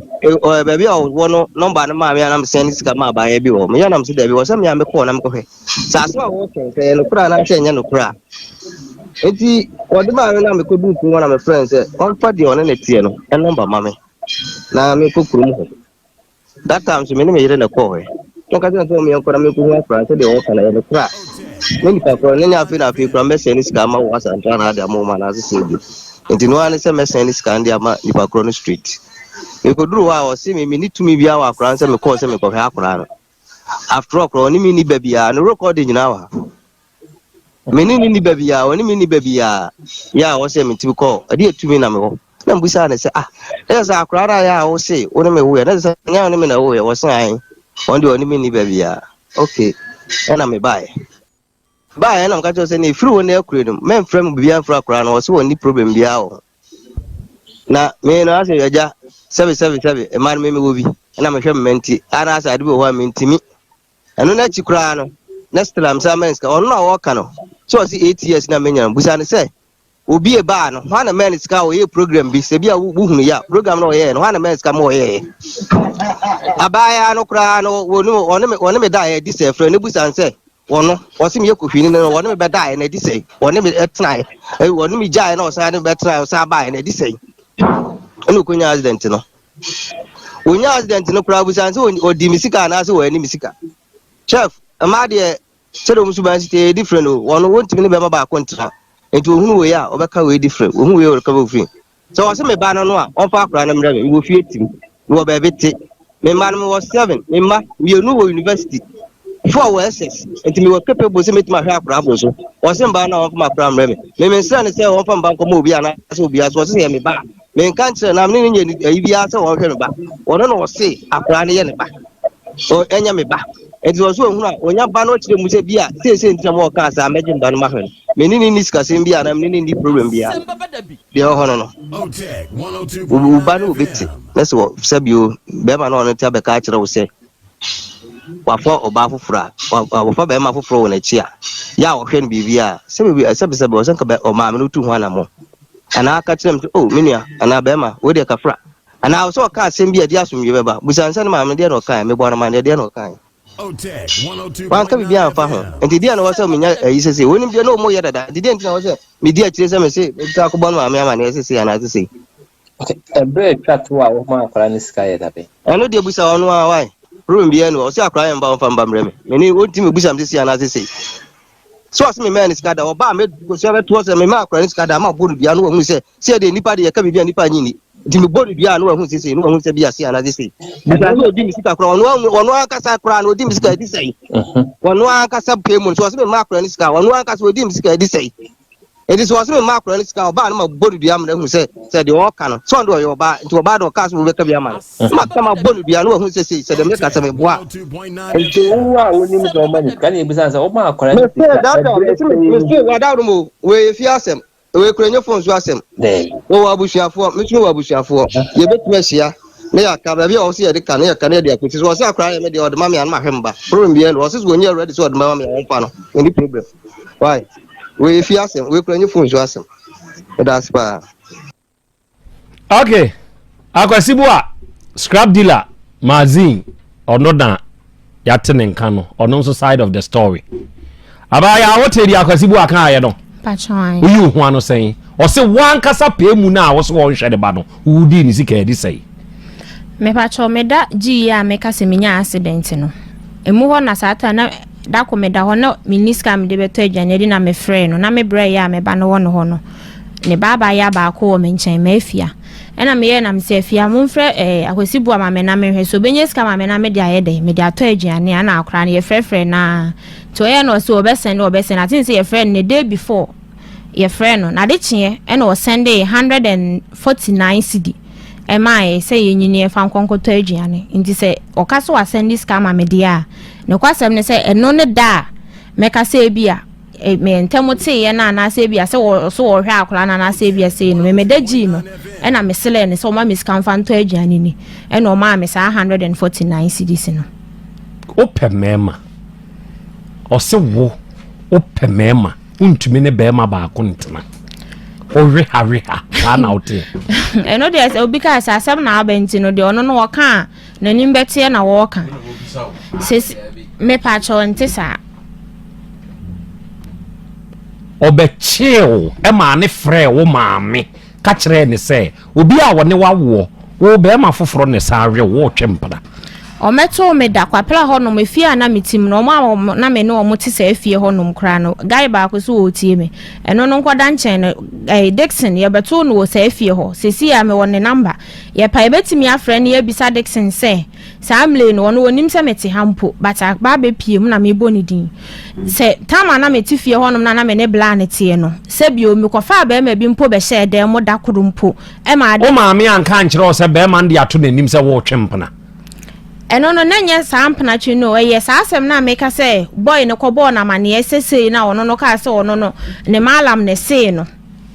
baabi a ɔwɔ no nɔmba no maa me a na mesɛn ne sika maa abaayɛ bi wɔ hɔ. Meyɛ nam sɛ daabi, wɔ sɛ mea mekɔɔ na mekɔhwɛ sɛ asɛm a wɔkɛn sɛ ɛyɛ nokorɛ anaasɛ ɛnyɛ nokorɛ a. Nti ɔde maa me na mekɔduu kurom hɔ na mefrɛ no sɛ ɔmfa deɛ ɔne ne teɛ no ɛnɔmba ma me na mekɔ kurom hɔ. That time so me ne me yere na ɛkɔɔ hɔ. Na ɔka kyerɛ no sɛ ɔmo yɛnkɔ na mekɔhu akwaraa sɛ deɛ wɔka no ɛyɛ nokorɛ a, ne nipa korɔ ne nyɛ afei na afei koraa mɛsɛn ne sika ama wɔ Asantra na ade ama wɔn anaasɛ sɛ bi. Nti no ara ne sɛ mɛsɛn ne sika no de ama nipa korɔ no straight. Mekɔduru hɔ a, ɔse me menni tumi biara wɔ akwaraa no sɛ mekɔɔ sɛ mekɔhwɛ akwaraa no. After all koraa ɔne me nni ba biara, ne record nyinaa wɔ ha. Me ne ne nni ba biara, ɔne me nni ba biara. Yɛ a ɔsɛ metumi kɔ, ɛde atumi na mewɔ. Na mbusaa ne sɛ ah, ɛyɛ sɛ akwaraa no a yɛ a wose wo ne me woyɛ, na sɛ nyɛ wo ne me na woyɛ, wɔse ae, ɔno deɛ ɔne me nni ba biara. Okay, ɛna mebaeɛ. Baeɛ na meka kyerɛ sɛ ne ɛfiri hɔ ne akure no, mɛmfrɛ me biribiara mfrɛ akwaraa no, ɔse wɔnni problem biara wɔ ho. Na me no asɛ agya sɛbe sɛbe sɛbe mma no me mewɔ bi ɛna mehwɛ me mma nti anaasɛ ade bi wɔ hɔ a mentimi. Ɛno n'akyi koraa no na still am sɛ amɛn sika ɔno na ɔka no sɛ ɔse 8 years na menya no. Busa no sɛ obi ebaa no hɔ a na mɛn ne sika a ɔyɛ program bi sɛ bi a wohunu yɛ a program na ɔyɛɛ no hɔ a na mɛn sika ma ɔyɛɛ abaayaa no koraa no wɔne ɔne me ɔne me daeɛ adi sɛ frɛ no busa no sɛ wɔno wɔse meyɛ kohwini no wɔne me bɛdaeɛ na adi sɛ wɔne me ɛtenaeɛ, wɔne me gyaeɛ na ɔsan ne me bɛtenaeɛ, ɔsan baeɛ na adi sɛ ɛna ɔkɔnya accident no. Wɔnya accident no koraa busa no sɛ ɔdi me sika anaasɛ wɔani me sika. Chef, mmaa deɛ sɛdeɛ wɔn suban si te yɛ different o. Wɔn wɔntumi ne bɛrima baako ntena, nti ohunu wei a ɔbɛka wei different, ohun wei a ɔbɛka wei different. Sɛ wɔsɛ me ba no no a, ɔmfa akwaraa no mmerɛ me. Mewɔ fie tim, mewɔ baabi te. Me mma no mewɔ seven, me mma mmienu wɔ university, four wɔ SS, nti mewɔ capable sɛ mɛtumi ahwɛ akwaraa aboro so. Wɔsɛ mba no a ɔmfa m'akwaraa mmerɛ me. Me mensrɛ no sɛ ɔmfa mba nkɔma obi anaasɛ obi aso. Ɔsɛ sɛ yɛ me ba a, menka nkyerɛ na mene ne nyɛ ayi biara sɛ wɔnhwɛ me ba. Ɔno na ɔse akwaraa no yɛ ne ba, ɛnyɛ me ba. Nti ɔsɛ ohunu a onya ba no ɔkyerɛ mu sɛ bi a seesei nti na ma ɔkaa saa mɛgye mba no mahwɛ no. Mene ne nni sikasɛm bi anaa mene ne nni problem biara. Deɛ ɛwɔ hɔ no, wo ba no obi te na sɛ sɛbio bɛrima no ɔno te abɛka akyerɛ wo sɛ wafa ɔbaa foforɔ a wafa bɛrima foforɔ wɔ n'akyi a yɛ a ɔhwɛ no biribi a sɛbi sɛbi sɛbi ɔsɛ nka ɔmaame no tu ho anammɔ anaa aka kyerɛ m sɛ oh, me nua anaa bɛrima wei deɛ kafra anaa sɛ ɔka asɛm bi a ɛde asomdwe bɛba. Busa nsɛ no maame deɛ na ɔkae, mebɔ no amaneɛ deɛ na ɔkae, wanka biribi amfa ho. Nti deɛ na wɔ sɛ menya ayi sese wɔnim deɛ na ɔmo yɛ dada, nti deɛ nti na wɔ sɛ medi akyire sɛ mese mebisa akɔbɔ no maame amaneɛ sese anaa sese. Ɛberɛ a atwa to a wɔma akwaraa no sika yɛ dabe? Ɛno deɛ busa ɔno a wae problem biara ni hɔ. Ɔsɛ akwaraa yɛ mba, ɔmfa mba mmerɛ me. Mene ɔntumi busa me sese anaa sese. Sɛ ɔse memaa no sika da, ɔba a mɛkosua bɛtoɔ sɛ memaa akora no sika da ama ɔbɔ no dua na wahu sɛ sɛ deɛ nipa de yɛka biribi a nipa nye ni. Nti mebɔ no dua a na wahu sɛ sei, na wahu sɛ bi ase anaasɛ sei. Bisa sɛ ɔdi me sika koraa, ɔno ɔno ankasa koraa na ɔdi me sika adi sɛe. Ɔno ankasa pɛ mu no, sɛ ɔse memaa akora no sika, ɔno ankasa ɔdi me sika adi sɛe. Enti sɛ ɔse memma akwadaa no sika a, ɔbaa no ma bɔ no dua ma no ahu sɛ sɛ deɛ ɔreka no, sɛ ɔno deɛ ɔyɛ ɔbaa, nti ɔbaa deɛ ɔkaa sɛ wobɛka bi ama no. Na maka mabɔ no dua na wahu sɛ sei, sɛ deɛ meka sɛ meboa a. Nti wo a wonim sɛ ɔma no sika na yɛbisa no sɛ woma akwadaa no Mese sika that time, ɛberɛ mese sɛn mu? mese wadaworo mu o, wei yɛ fie asɛm, wei kura nyɛ phone so asɛm. Daabi. Wɔwɔ abusuafoɔ, me nso mewɔ abusuafoɔ, yɛbɛtumi ahyia na yɛaka baabi a ɔwɔ sɛ yɛde ka no yɛka na yɛde akɔsi so. Ɔse akwadaa yɛ me deɛ ɔde ma me a na mahwɛ me ba. Problem biara nni hɔ. Ɔse sɛ ɔnyɛ ready sɛ ɔde ma me a ɔmfa no, menni problem. Why? Wei efi asɛm, wei kura nye phone so asɛm. Meda ase paa. Okay, Akwasi Bua, scrap dealer, Mazin, ɔno na yɛate ne nka no, ɔno nso side of the story. Abaayewa wote deɛ Akwasi Bua kaeɛ no, woyi wo ho ano sɛn? Ɔse wankasa pɛɛ mu no a wose wɔnhwɛ ne ba no, wodii ne sika adi sɛn? Mepakyɛw meda gyii a meka sɛ menya accident no emu hɔ na saa time na dako meda hɔ na menni sika a mede bɛtɔ aduane adi na mefrɛɛ no na me brɛ yɛ a me ba no wɔ no hɔ no ne ba abaayewa baako wɔ me nkyɛn m'afia ɛna meyɛɛ na mesɛ afia momfrɛ eh, akwasi boa ma me na menhwɛ sɛ obɛnya sika ma me na mede ayɛ dɛn mede atɔ aduane a na akora no yɛfrɛfrɛ naa nti ɔyɛ na ɔsɛ ɔbɛsɛn ɔbɛsɛn ate sɛ yɛfrɛ no the day before yɛfrɛɛ no, na ade kyeeɛ ɛna ɔsɛndee 149 cedi ɛmaa yɛ sɛ yɛnyini ɛfa nkɔ nkɔtɔ aduane. Nti sɛ ɔka sɛ wasɛnde sika ama me deɛ a, nokwasɛm ne sɛ ɛno ne da a mɛka sɛ ebi a e, me ntɛm teeɛ no anaasɛ ebi a sɛ wɔ so wɔhwɛ akwadaa no anaasɛ ebi a sei no, me meda gyii no ɛna meselɛɛ no sɛ ɔma me sika mfa ntɔ aduane ni, ɛna ɔmaa me saa 149 cedis no. Wopɛ mmarima. Ɔse wo wopɛ mmarima. Wontumi ne bɛrima baako ntena. Wowe ha we ha saa na woteɛ. Ɛno deɛ sɛ obi kaa sɛ asɛm na aba nti no deɛ ɔno no ɔka a n'anim bɛteɛ na wɔɔka. Sɛ mepa kyɛw nte saa. Ɔbɛkyee wo maa ne frɛɛ wo maame ka kyerɛɛ no sɛ, Obi a ɔne wo awoɔ, wo barima foforɔ na ɛsan we wo, woretwe mpena. Wɔbɛtoo me da Kwapra hɔnom, efie a na mete mu no, wɔn a na me ne wɔn te saa fie hɔnom koraa no, guy baako nso ɔretie me. Ɛno no nkɔda nkyɛn no, eh, Dickson, yɛbɛtoo no wɔ saa fie hɔ. Seesei a mewɔ ne number. Yɛpa yɛbɛtumi afrɛ no yɛabisa Dickson sɛ, Saa mmerɛ yi no, ɔno ɔnnim sɛ mete ha mpo, but aba abɛpue mu na mebɔ ne din. Sɛ time a na mete fie hɔnom na na me ne Bla no teɛ no, sɛ bio, mekɔfaa barima bi mpo bɛhyɛɛ dan mu da koro mpo ma ade. Wo maame anka ankyerɛ wo sɛ barima no de ato n'anim sɛ woretwe mpena? Ɛno no, na ɛnyɛ saa mpenatwe no o, ɛyɛ saa asɛm no a meka sɛ boy no kɔbɔɔ no amaneɛ sɛ sei na ɔno no kaa sɛ ɔno no, ne mallam na ɛsee no.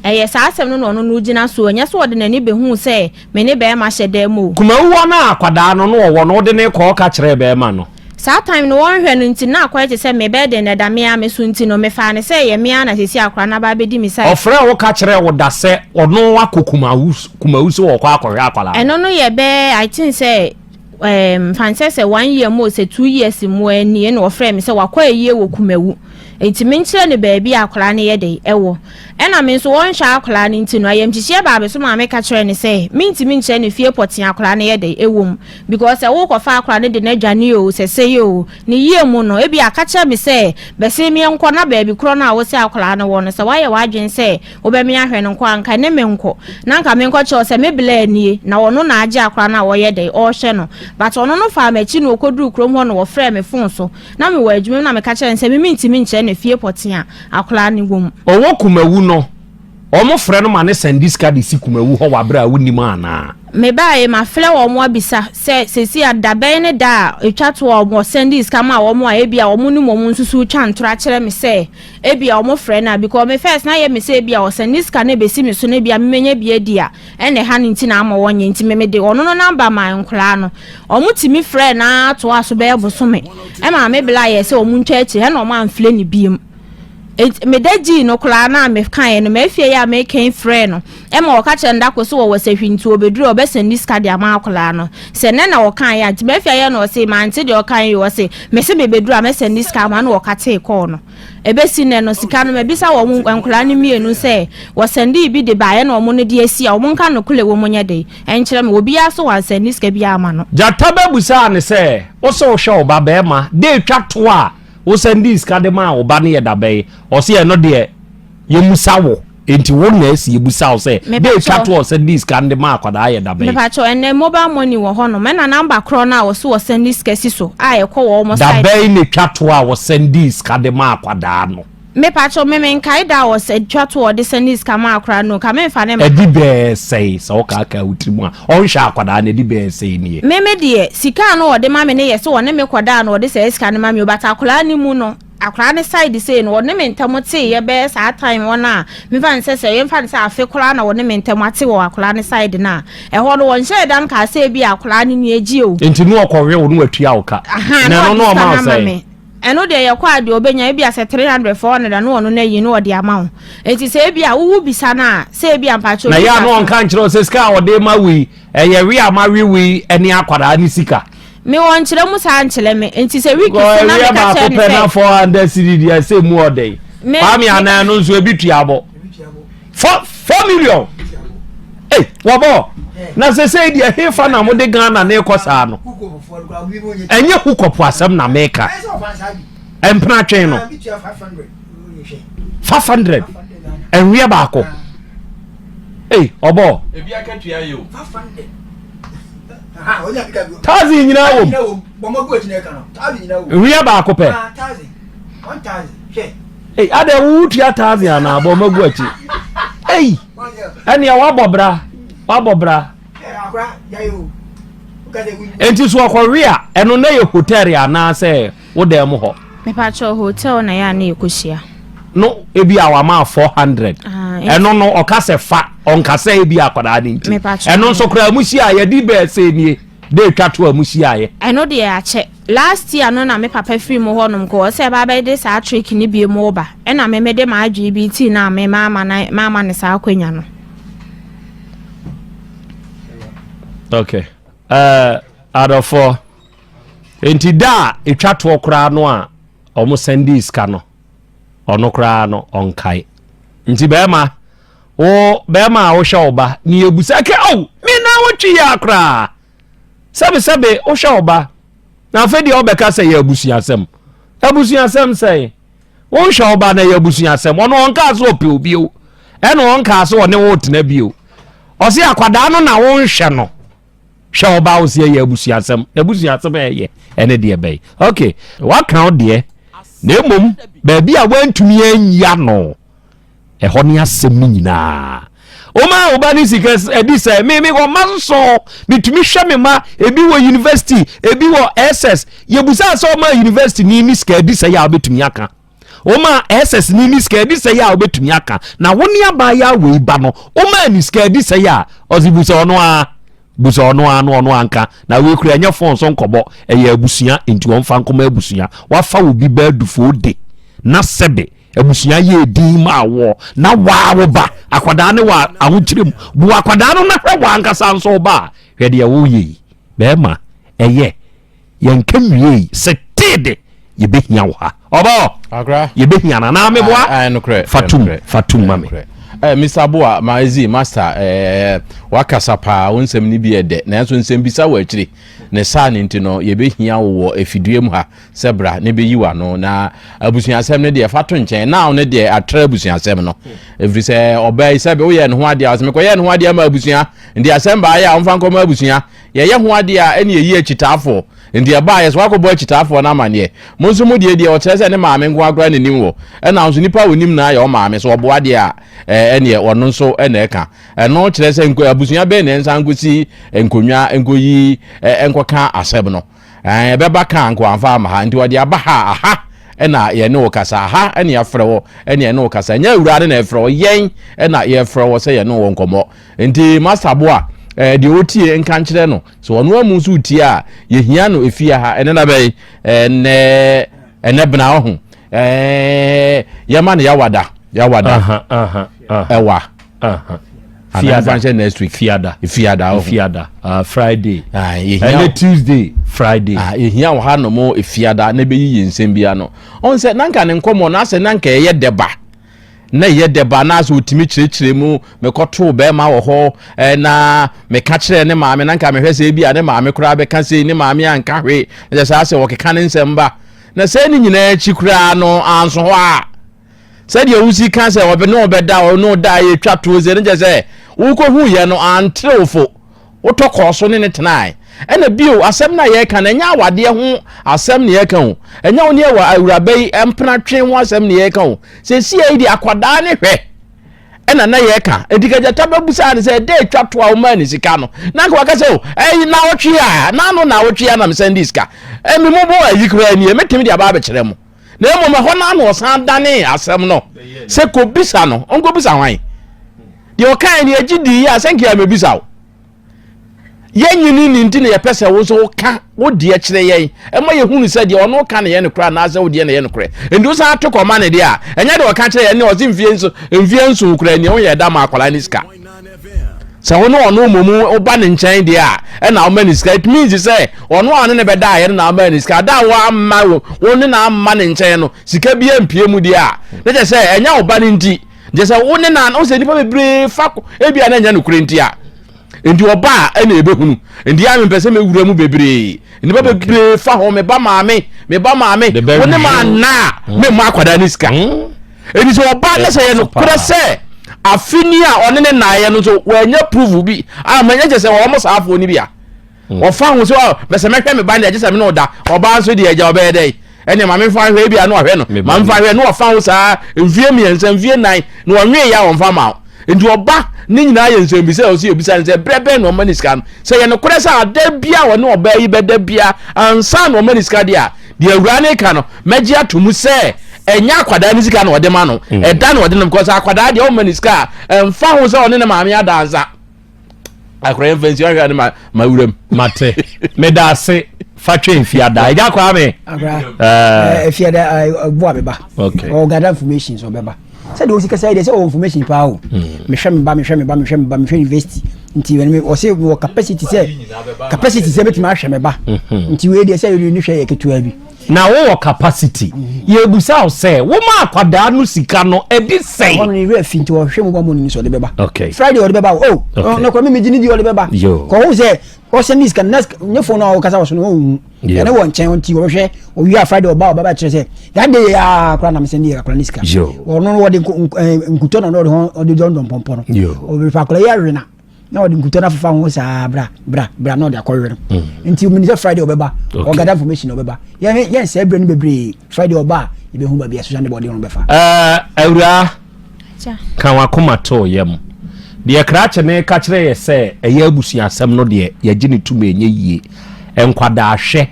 Ɛyɛ saa asɛm no na ɔno no gyina so, ɛnyɛ sɛ ɔde n'ani bɛhuu sɛ me ne barima hyɛ dan mu o. Kumawu hɔ no a akwadaa no na ɔwɔ no wode no rekɔ ɔka kyerɛɛ barima no? Saa time no wɔnhwɛ no nti na akɔyɛ te sɛ me burden no ɛda me ara me so nti no mefaa no sɛ ɛyɛ me ara na seesei akwadaa no aba abɛdi me side. Ɔfrɛɛ wo ka kyerɛɛ wo da sɛ ɔno akɔ Kumawu Kumawu sɛ ɔrekɔ akɔhwɛ akwadaa no? Ɛno no yɛ bɛyɛ I think sɛ ɛɛm fa no sɛ sɛ one year mu o sɛ 2 years mu a nie na ɔfrɛɛ me sɛ wakɔ ayie wɔ Kumawu nti menkyerɛ no baabi a akwadaa no yɛ dɛn ɛwɔ. Ɛna me nso wɔnhwɛ akwadaa no nti no ayamhyehyeɛ baa me so maa meka kyerɛɛ no sɛ mentumi nkyerɛ no fie pɔtee akwadaa no yɛ dɛn ɛwɔ mu because sɛ worekɔfa akwadaa no de no adwane oo sɛ sɛi oo ne yie mu no ebia ka kyerɛ me sɛ bɛse menkɔ na baabi korɔ no a wose akwadaa no wɔ no sɛ woayɛ w'adwene sɛ wobɛme ahwɛ no nko a nka ne menkɔ na nka menkɔkyerɛ wo sɛ me blaa nie na ɔno na agye akwadaa no a ɔyɛ dɛn ɔrehwɛ no but ɔno no faa m'akyi na ɔkɔduruu kurom hɔ na ɔfrɛɛ me phone so na mewɔ adwuma mu na meka kyerɛɛ no sɛ me mentumi nkyerɛ no fie pɔtee a akwadaa no wɔ mu. Ɔwɔ Kumawu no, wɔn frɛ no ma no sɛnde sika de si Kumawu hɔ wɔ aberɛ a wonnim anaa? Mebaeɛ, mafrɛ wɔn abisa sɛ seesei a da bɛn ne da a ɛtwa toɔ a wɔsɛndee sika maa wɔn a ebia wɔn ne wɔn nsusu retwa ntorɔ akyerɛ me sɛ ebia wɔfrɛ no a because me first na ayɛ me sɛ ebia ɔsɛnde sika no ɛbɛsi me so na ebia memɛnya bi adi a ɛna ɛha no nti na ama wɔnyɛ nti me mede ɔno no number maa nkwadaa no wɔn tumi frɛɛ no ara toaa so bɛyɛ bosome ɛmaa me bla yɛ sɛ wɔn ntwa akyire ɛna wɔn amfrɛ no biem enti meda gyii no koraa na mekaeɛ no mafie yɛ a mekɛn frɛɛ no ɛma ɔka kyerɛ no dako so wɔwɔ sahwi nti ɔbɛduru a ɔbɛsɛn ne sika de ama akwadaa no sɛ nɛ na ɔkaeɛ a nti mafie yɛ no ɔse mante deɛ ɔkaeɛ yi ɔse mese mebɛduru a mɛsɛn ne sika ama no ɔka tee kɔɔ no Ɛbɛsi nnɛ no, sika no, mabisa wɔn nkwadaa no mmienu sɛ wɔsɛndee bi de baeɛ na wɔn no de asi a, wɔn nka nokorɛ wɔ mu nyɛ dɛn nkyerɛ me. Obiara nso wansɛnde sika biara amma no. Gyata bɛbisaa no sɛ, Wo se wohwɛ wo ba barima da ɛtwa toɔ a, Wo sɛndii sika de maa wo ba no yɛ dabɛn? Ɔse ɛno deɛ yɛmusa wo, enti wo na ɛsi yɛbusa wo sɛ dɛ ɛtwa to a ɔsɛndii sika no de maa akwadaa yɛ dabɛn? Mepakyɛw, ɛnɛ mobile money wɔ hɔ nom, ɛna number korɔ no a wɔse wɔsɛndi sika si so a ɛkɔ wɔn side. Dabɛn na ɛtwa to a wɔsɛndii sika de maa akwadaa no? Mepakyɛw, me menkae da a ɔsɛ twa to a ɔde sɛnde sika maa akwadaa no, nka memfa ne mma. Ɛdi bɛɛ sɛe, sɛ wokaakaa wo tirim a, ɔnhwɛ akwadaa no, ɛdi bɛɛ sɛe nie. Me me deɛ, sika a na ɔde ma me no yɛ sɛ ɔne me kɔda a na ɔde saa sika no ma me o, but akwadaa no mu no, akwadaa no side sei no, ɔne me ntam teeɛ bɛyɛ saa time hɔ no a, memfa no sɛ sɛ yɛmfa no sɛ afe koraa na ɔne me ntam ate wɔ akwadaa no side no a, ɛhɔ no wɔnhyɛɛ da nkaa sɛ ebia akwadaa no ni agye o. Nti na ɔkɔwe wo na watua wo ka, Ahaa, na na ɛno ɔde na sika ɔma no wo ama sɛn? me. Ɛno deɛ yɛkɔ a deɛ ɔbɛnya ebia sɛ 300 400 a na ɔno no ayi na ɔde ama wo nti sɛ ebia wowu bisa no a sɛ ebia mpakyɛ Na obi yɛ a ka na so. ɔnka nkyerɛ wo sɛ sika a ɔde ma wo yi ɛyɛ we a mawe wo yi ne akwadaa ne sika. Me wɔ nkyerɛ mu saa nkyerɛ me nti sɛ week so na Ɛweɛ meka baako kyerɛ no pɛ na sɛ 400 cedi deɛ sɛ mu ɔdɛn. Me Kwame anaa ɛno nso ebi tua bɔ. 4 million. Ei wɔbɔ na sɛsɛi deɛ hefa na mode Ghana ne kɔ saa no. Ɛnyɛ hukɔpo asɛm na meka. Ɛmpena twɛn no. 500 ɛnweɛ baako. Ei ɔbɔ. Thousand nyinaa wom. Nweɛ baako pɛ. Ei adɛ wo tua thousand anaa bɔ magu akyi. Ei ɛnea wabɔ bra wabɔ bra. Enti so ɔkɔwe a ɛno na yɛ hotel anaasɛ wo dan mu hɔ? Mepakyɛw hotel na yɛ a na yɛkɔhyia. No ebi a wama 400. Ɛno no ɔka sɛ fa ɔnka sɛ ebi akwadaa no nti. Ɛno nso koraa mu hyia yɛde bɛɛ sɛ nie de etwa to a mu hyiaeɛ. Ɛno deɛ akyɛ. Last year no na me papa firi mu hɔ nom kɔ ɔsɛ ɛba bɛde saa trick no bio mu ba ɛna me mede m'adwene bi tii no a me mamma no mamma no saa akwanya no. Okay. Uh, adɔfoɔ nti da a ɛtwa toɔ koraa no a ɔmo sɛndii sika no ɔno koraa no ɔnkae nti bɛrima wo bɛrima a wohwɛ wo ba ne yɛbusa kɛ oh me na wotwe yɛ akoraa Sɛbesɛbe, wohwɛ wo ba, na afei deɛ wobɛka sɛ yɛ abusuasɛm. Abusuasɛm sɛn? Wonhwɛ wo ba na ɛyɛ abusuasɛm. Ɔno ɔnkaa sɛ ɔpɛ wo bio, ɛna ɔnkaa sɛ ɔne wo retena bio. Ɔse akwadaa no na wonhwɛ no. Hwɛ wo ba wo se ɛyɛ abusuasɛm. Abusuasɛm a ɛyɛ ɛne deɛ bɛn? Ok, waka wo deɛ, na mmom baabi a woantumi anyi ano. Ɛhɔ ne asɛm no nyinaa. Woma wo ba ne sika adi sɛ me me wɔ mma nson metumi hwɛ me ma ebi wɔ university ebi wɔ SS yɛbusa sɛ ɔma university ni ne sika adi sɛ yɛ a wobɛtumi aka woma SS ni ne sika adi sɛ yɛ a wobɛtumi aka na wo ne abaayewa wei ba no woma ne sika adi sɛ yɛ a ɔse busa ɔno a busa ɔno a no ɔno anka na wei kura ɛnyɛ fon so nkɔbɔ ɛyɛ abusua nti wɔmfa nkɔma abusua wafa wo bi bɛɛdufo de na sɛbe Abusua yɛɛ din maa woɔ na waa wo ba akwadaa ne wɔ ahokyere mu bu akwadaa no na hwɛ w'ankasa nso wo ba a hwɛ deɛ woyɛ yi bɛrima ɛyɛ yɛnka nwiei sɛ teede yɛbɛhia wo ha ɔbɔ yɛbɛhia no anaa meboa fatum fatum ma me Eh, Mr. Boa, ma ezi master eh, wakasa paa wo nsɛm no bi ɛdɛ nanso nsɛm bisa wɔ akyire ne saa ne nti no yɛbɛhia wo wɔ afidua mu ha sɛ bra ne bɛyi w'ano na abusuasɛm no deɛ fa to nkyɛn now no deɛ atra abusuasɛm no ɛfiri sɛ ɔbaa yi sɛbe woyɛ ne ho adeɛ a ɔsɛ mekɔyɛ ne ho adeɛ ama abusua nti asɛm baayɛ a ɔmfa nkɔma abusua yɛyɛ ho adeɛ a ɛne yɛyi akyitaafoɔ nti ɛbaa yɛ so wakɔbɔ akyitaafoɔ no amanneɛ mo nso mo deɛ deɛ ɔkyerɛ sɛ ne maame nko akora n'anim wɔ ɛna nso nipa a ɔnim na ayɛ ɔmaame so ɔboa deɛ a ɛneɛ ɔno nso ɛna ɛka ɛno kyerɛ sɛ abusua bɛn na ɛnsa nkɔsi nkonnwa nkɔyi nkɔka asɛm no Ɛɛ, ɛbɛba ka a, anka wamfa amma ha. Nti ɔde aba ha a, aha na yɛne wo kasa, aha na yɛafrɛ wo na yɛne wo kasa. Ɛnyɛ awuraa no na ɛfrɛ wo, yɛn na yɛfrɛ wo sɛ yɛne wo nkɔmmɔ. Nti Master Boa, ɛɛ, deɛ ɔtie nka nkyerɛ no. Sɛ ɔno amu nso retie a, yɛhia no efie ha. Ɛnɛ na bɛn? Ɛnɛ, ɛnɛ bena ɔho. Ɛɛ, yɛma no yawada, yawada. Ɛwa. Fiada nhyɛ next week. Fiada. Fiada. Oh. Fiada. Friday. Ah, ɛnɛ Tuesday Friday. Ah, ehia wɔ ha nom fiada na ebeyi yɛn nsɛm bi ano. Ɔn sɛ nanka ne nkɔmɔ na asɛ nanka ɛyɛ dɛba. Na ɛyɛ dɛba na asɛ otumi kyerɛkyerɛ mu mekɔtoo bɛrima wɔ hɔ eh, na meka kyerɛ ne maame nanka mehwɛ sɛ ebi a ne maame koraa bɛka sei ne maame anka hwee. Na kyerɛ sɛ asɛ wɔkeka ne nsɛm ba. Na sɛ ne nyinaa akyi koraa no anso hɔ a, sɛdeɛ wosi ka sɛ ɔbɛ ne ɔbɛda ɔne ɔda a yɛtwa toɔ sɛ ne kyɛ sɛ wokɔhu yɛ no antere wo fo wotɔ kɔɔ so ne ne tenae. Ɛna bio asɛm no a yɛreka no ɛnyɛ awadeɛ ho asɛm ne yɛreka o, ɛnyɛ wo ne ɛwɔ awuraba yi mpena twe ho asɛm ne yɛreka o. Sɛsi yi deɛ akwadaa ne hwɛ ɛna na yɛreka. Enti kagyata bɛbusaa no sɛ ɛda atwa to a womaa ne sika no, na anka waka sɛ o ɛyi naawɔtwe a naano naawɔtwe a na mesan di sika ɛmi mo bɔ ayi koraa nie mɛtumi de aba abɛkyerɛ mo. Na mmom ɛhɔ no ano ɔsan danee asɛm no sɛ kɔbisa no, ɔnkɔbisa hwan? Deɛ ɔkae no yɛgye dii a sɛ nka yɛmɛbisa wo. Yɛnyini ni nti na yɛpɛ sɛ wo nso woka wo deɛ kyerɛ yɛn ɛma yɛhunu sɛ deɛ ɔno ka no yɛ nokorɛ anaasɛ wo deɛ na ɛyɛ nokorɛ. Nti wo san to kɔma no deɛ a ɛnyɛ deɛ ɔka kyerɛ yɛn ne ɔse mfie nso mfie nson koraa ni woyɛ da ma akwadaa ne sika. Sɛ wo ne ɔno mmom woba ne nkyɛn deɛ a ɛna woma ne sika it means sɛ ɔno a ɔne ne bɛda ayɛ no na woma ne sika ada a woamma wo ne na amma ne nkyɛn no sika bi ampie mu deɛ a ne kyɛ sɛ ɛnyɛ wo ba no nti nkyɛ sɛ wo ne na wo sɛ nnipa bebree fa ebi a na ɛnyɛ nokorɛ nti a nti ɔba a ɛna ɛbɛhunu nti a mempɛ sɛ mɛwura mu bebree nnipa bebree fa hɔ meba maame meba maame wo ne ma anna a hmm. memmɔ akwadaa ne sika hmm. ɛnti sɛ ɔba ne sɛ yɛ nokorɛ sɛ afe ni a ɔne ne naeɛ no nso wɔanya proof bi a manyɛ kyɛ sɛ wɔn saafoɔ no bi a hmm. wɔfa ho sɛ bɛsɛ mɛhwɛ me ba no deɛ gye sɛ me ne ɔda ɔbaa nso deɛ agya ɔbɛyɛ dɛ ɛnna maame nfa hwɛ ebi a na ɔhwɛ no maame nfa hwɛ na ɔfa ho saa mfie mmiɛnsa mfie nan na ɔnwe ya ɔnfa ma nti ɔba ne nyinaa yɛ nsɛmbisa a ɔsi ebisa no sɛ brɛ bɛn na ɔma ne sika no sɛ yɛ nokorɛ sɛ ada bia ɔne ɔbaa yi bɛda bia ansa na ɔma ne sika deɛ a deɛ awura ne ka no mɛgye ato mu sɛ ɛnyɛ akwadaa ne sika na ɔde ma no mm. ɛda na ɔde no because akwadaa deɛ ɔma ne sika a ɛmfa ho sɛ ɔne ne maame ada ansa akora yɛn fɛnsi ahwɛ ne ma ma wuram. mate meda ase fa twɛn fiada ɛgya kwaa me. akora ɛɛ fiada ɛbo a bɛba. okay ɔgada information sɛ ɔbɛba sɛdeɛ ɔsi kasa yi deɛ sɛ ɔwɔ information paa o hmm. mehwɛ me ba mehwɛ me ba mehwɛ me ba mehwɛ university nti wɛn mi ɔsɛ wɔ capacity sɛ capacity sɛ bɛtumi ahwɛ me ba hmm. nti wei deɛ sɛ yɛ ne hwɛ yɛ ketewa bi. Na wowɔ capacity. Yɛrebisa wo sɛ, woma akwadaa no sika no, ɛdi sɛn? Ɛhɔ no ne werɛ fi nti ɔhwɛ mobile money no sɛ ɔde bɛba. Okay. Friday ɔde bɛba o. Oh, okay. Na kɔ mi megye ne di ɔde bɛba. Yo. Kɔ ho sɛ ɔsɛ ne sika next ne phone a ɔkasa wɔ so no ɔnhu. Ɛne wɔ nkyɛn nti ɔbɛhwɛ ɔwie a Friday ɔba ɔba bɛkyerɛ sɛ that day aa koraa na mesɛ ne yɛ akwadaa ne sika. Yo. Ɔno no wɔde nkutɔ na ɔde ho ɔde dɔndɔn pɔmpɔ no. Yo. Ɔbɛfa akwadaa yi awe na. na ɔde nkutɔ no afefa ho saa bra bra bra na ɔde akɔwe no mm. nti mene sɛ friday ɔbɛba ɔgada information ɔbɛba yɛn yɛn sɛ berɛ no bebree friday ɔba a yɛbɛhu baabi a social ne bɔde ho bɛfa awuraa ka wakoma too yam deɛ krakye ne ka kyerɛ yɛ sɛ ɛyɛ abusuasɛm no deɛ yɛgye ne tum ɛnyɛ yie nkwadaa hwɛ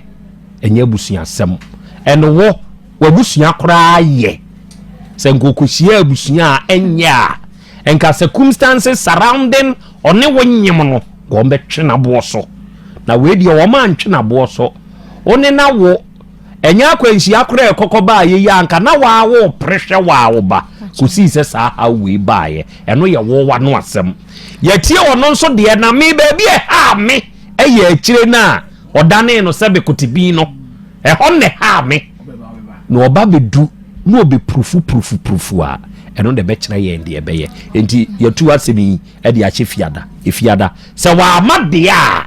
ɛnyɛ abusuasɛm ɛno wo wabusua koraa yɛ sɛ nkɔkɔhyia abusua a ɛnyɛ a Nka circumstances surrounding ɔne wo nyem no wɔn bɛtwe n'aboɔ so. Na wei deɛ wɔn antwe n'aboɔ so. Wo ne na wo ɛnyɛ akwanhyia koraa ɛkɔkɔ baa yɛ yi anka na waa wo pere hwɛ waa wo ba kɔsii sɛ saa haw wei baeɛ. Ɛno yɛ wo wano asɛm. Yɛtie ɔno nso deɛ na me baabi ɛhaa me ɛyɛ akyire no a ɔdanee no sɛ bekotebin no. Ɛhɔ na ɛhaa me. Na ɔba bɛdu na ɔbɛpurufu purufu purufu a, ɛno na ɛbɛkyerɛ yɛn deɛ ɛbɛyɛ. Enti yɛtu asɛm yi de ahyɛ fiada. Efiada, sɛ wamma deɛ a,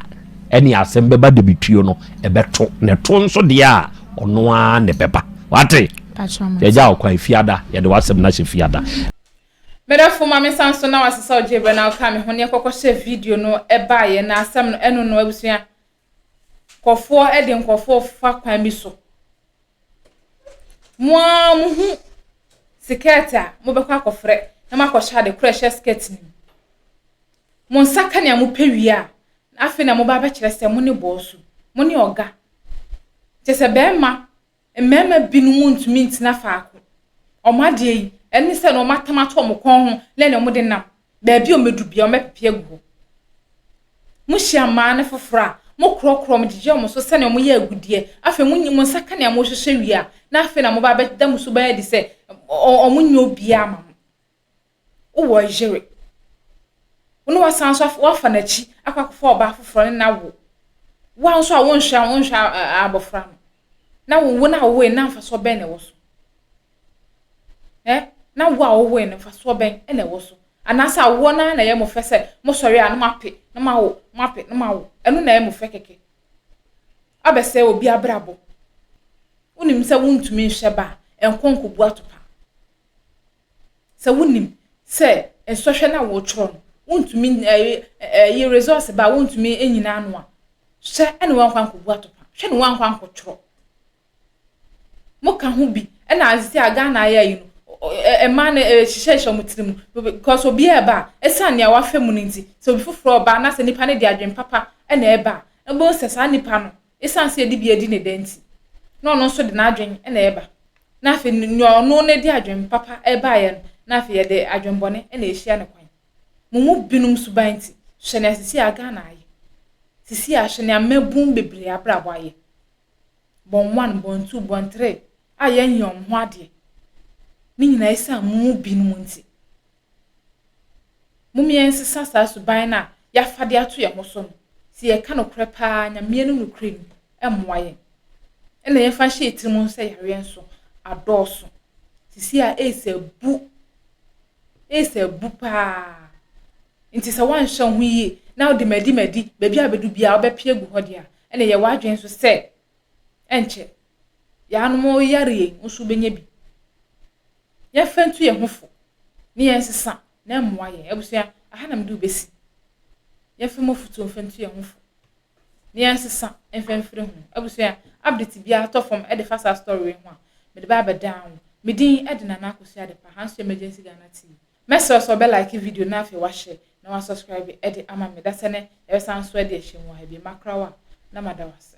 ɛne asɛm bɛba debituo no, ɛbɛto. Na ɛto nso deɛ a, ɔno ara na ɛbɛba. Wate? Yɛgya wo kwan, fiada, yɛde w'asɛm no ahyɛ fiada. Medɔfo ma me nsa nso na wasesa ogye berɛ na woka me ho ne yɛkɔkɔ hyɛ video no ɛbaeɛ na asɛm no ɛno no abusua Nkurɔfoɔ de nkurɔfoɔ fa kwan bi so. Mo ara mohu sikɛɛte a mobɛkɔ akɔfrɛ na moakɔhyɛ ade korɔ a ɛhyɛ sikɛɛte no mu. Mo nsa ka nea mopɛ wie a, afei na moba abɛkyerɛ sɛ mo ne bɔɔso, mo ne ɔga. Kyerɛ sɛ barima Mmarima binom ntumi ntena faako. Wɔn adeɛ yi, ɛne sɛ na wɔatam ato wɔn kɔn ho na ɛne wɔde nam. Baabi a wɔbɛdu biara, wɔbɛpepe agu hɔ. Mohyia mmaa no foforɔ a, mokorɔkorɔ wɔn, gyegye wɔn so sɛdeɛ wɔyɛ agudeɛ. Afei monyi mo nsa ka nea mohwehwɛ wie a, na afei na moba abɛda mo suban adi sɛ wɔnyɛ obiara ma mo. Wowɔ yere. Wo ne wasan nso wafa n'akyi akɔ akɔfa ɔbaa foforɔ ne no awo. Wo a nso a wonhwɛ wonhwɛ abɔfra no. Na wo wo na wowoe na mfasoɔ bɛn na ɛwɔ so? Eh? Na wo a wowoe no mfasoɔ bɛn na ɛwɔ so? Anaasɛ awoɔ no ara na ɛyɛ mo fɛ sɛ mosɔre a na moape na moawo moape na moawo. Ɛno na ɛyɛ mo fɛ kɛkɛ. Abɛsɛe obi abrabɔ. Wonim sɛ wontumi nhwɛ ba a, nkɔ nkɔbu atopa. Sɛ wonim sɛ nsɔhwɛ no a woretwerɛ no, wontumi ɛyi ɛyi results ba a wontumi nnyina ano a, hwɛ na woankɔ ankɔbu atopa. Hwɛ na woankɔ ankɔtwerɛ. Mo ka ho bi ɛna sisi a Ghana ayɛ yi no mmaa no hyehyɛhyɛ wɔn tiri mu because obi ɛreba a ɛsan nea wafa mu no nti sɛ obi foforɔ ɔba na sɛ nipa no de adwene papa ɛna ɛreba a ɛbɛn sɛ saa nipa no ɛsan sɛ yɛde bi adi ne dɛ nti na ɔno nso de n'adwene ɛna ɛreba na afei nea ɔno no de adwene papa ɛbaeɛ no na afei yɛde adwene bɔne ɛna ɛhyia ne kwan. Mo mu binom suban nti hwɛ nea sisi a Ghana ayɛ sisi a hwɛ nea mmabun bebree abrabɔ ayɛ. Bɔn one, bɔn two, bɔn three a yɛnyɛ wɔn ho adeɛ. Ne nyinaa esiane mo mu binom nti. Mom yɛnsesa saa suban no a yɛafa de ato yɛn ho so no. Sɛ yɛka nokorɛ paa, Nyame anim nokorɛ ni, ɛmmoa yɛn. Ɛna yɛmfa nhyɛ yɛn tirim sɛ yareɛ nso adɔɔso. Sisi a AIDS abu, AIDS abu paa. Nti sɛ woanhwɛ wo ho yie na wode madi madi baabi a wobɛdu biara wobɛpie agu hɔ deɛ a, ɛna yɛ w'adwene nso sɛ ɛnkyɛ yɛanom yareɛ yi wo nso wobɛnya bi. Yɛmfa ntu yɛn ho fo ne yɛnsesa na ɛmmoa yɛn. Abusua, aha na mede wo bɛsi. Yɛmfa mu afotuo mfa ntu yɛn ho fo ne yɛnsesa mfa mfiri ho. Abusua, update biara tɔ fam de fa saa story wei ho a, mede ba abɛdan wo. Me din de Nana Akosua Adepa, ha nso Emergency Ghana TV. Mɛsrɛ sɛ wobɛ like video na afei wahyɛ na wa subscribe de ama me dasɛ nɛ yɛbɛsan nso de ahyɛ mu wɔ ha bio. Makra wo a na mada wo ase.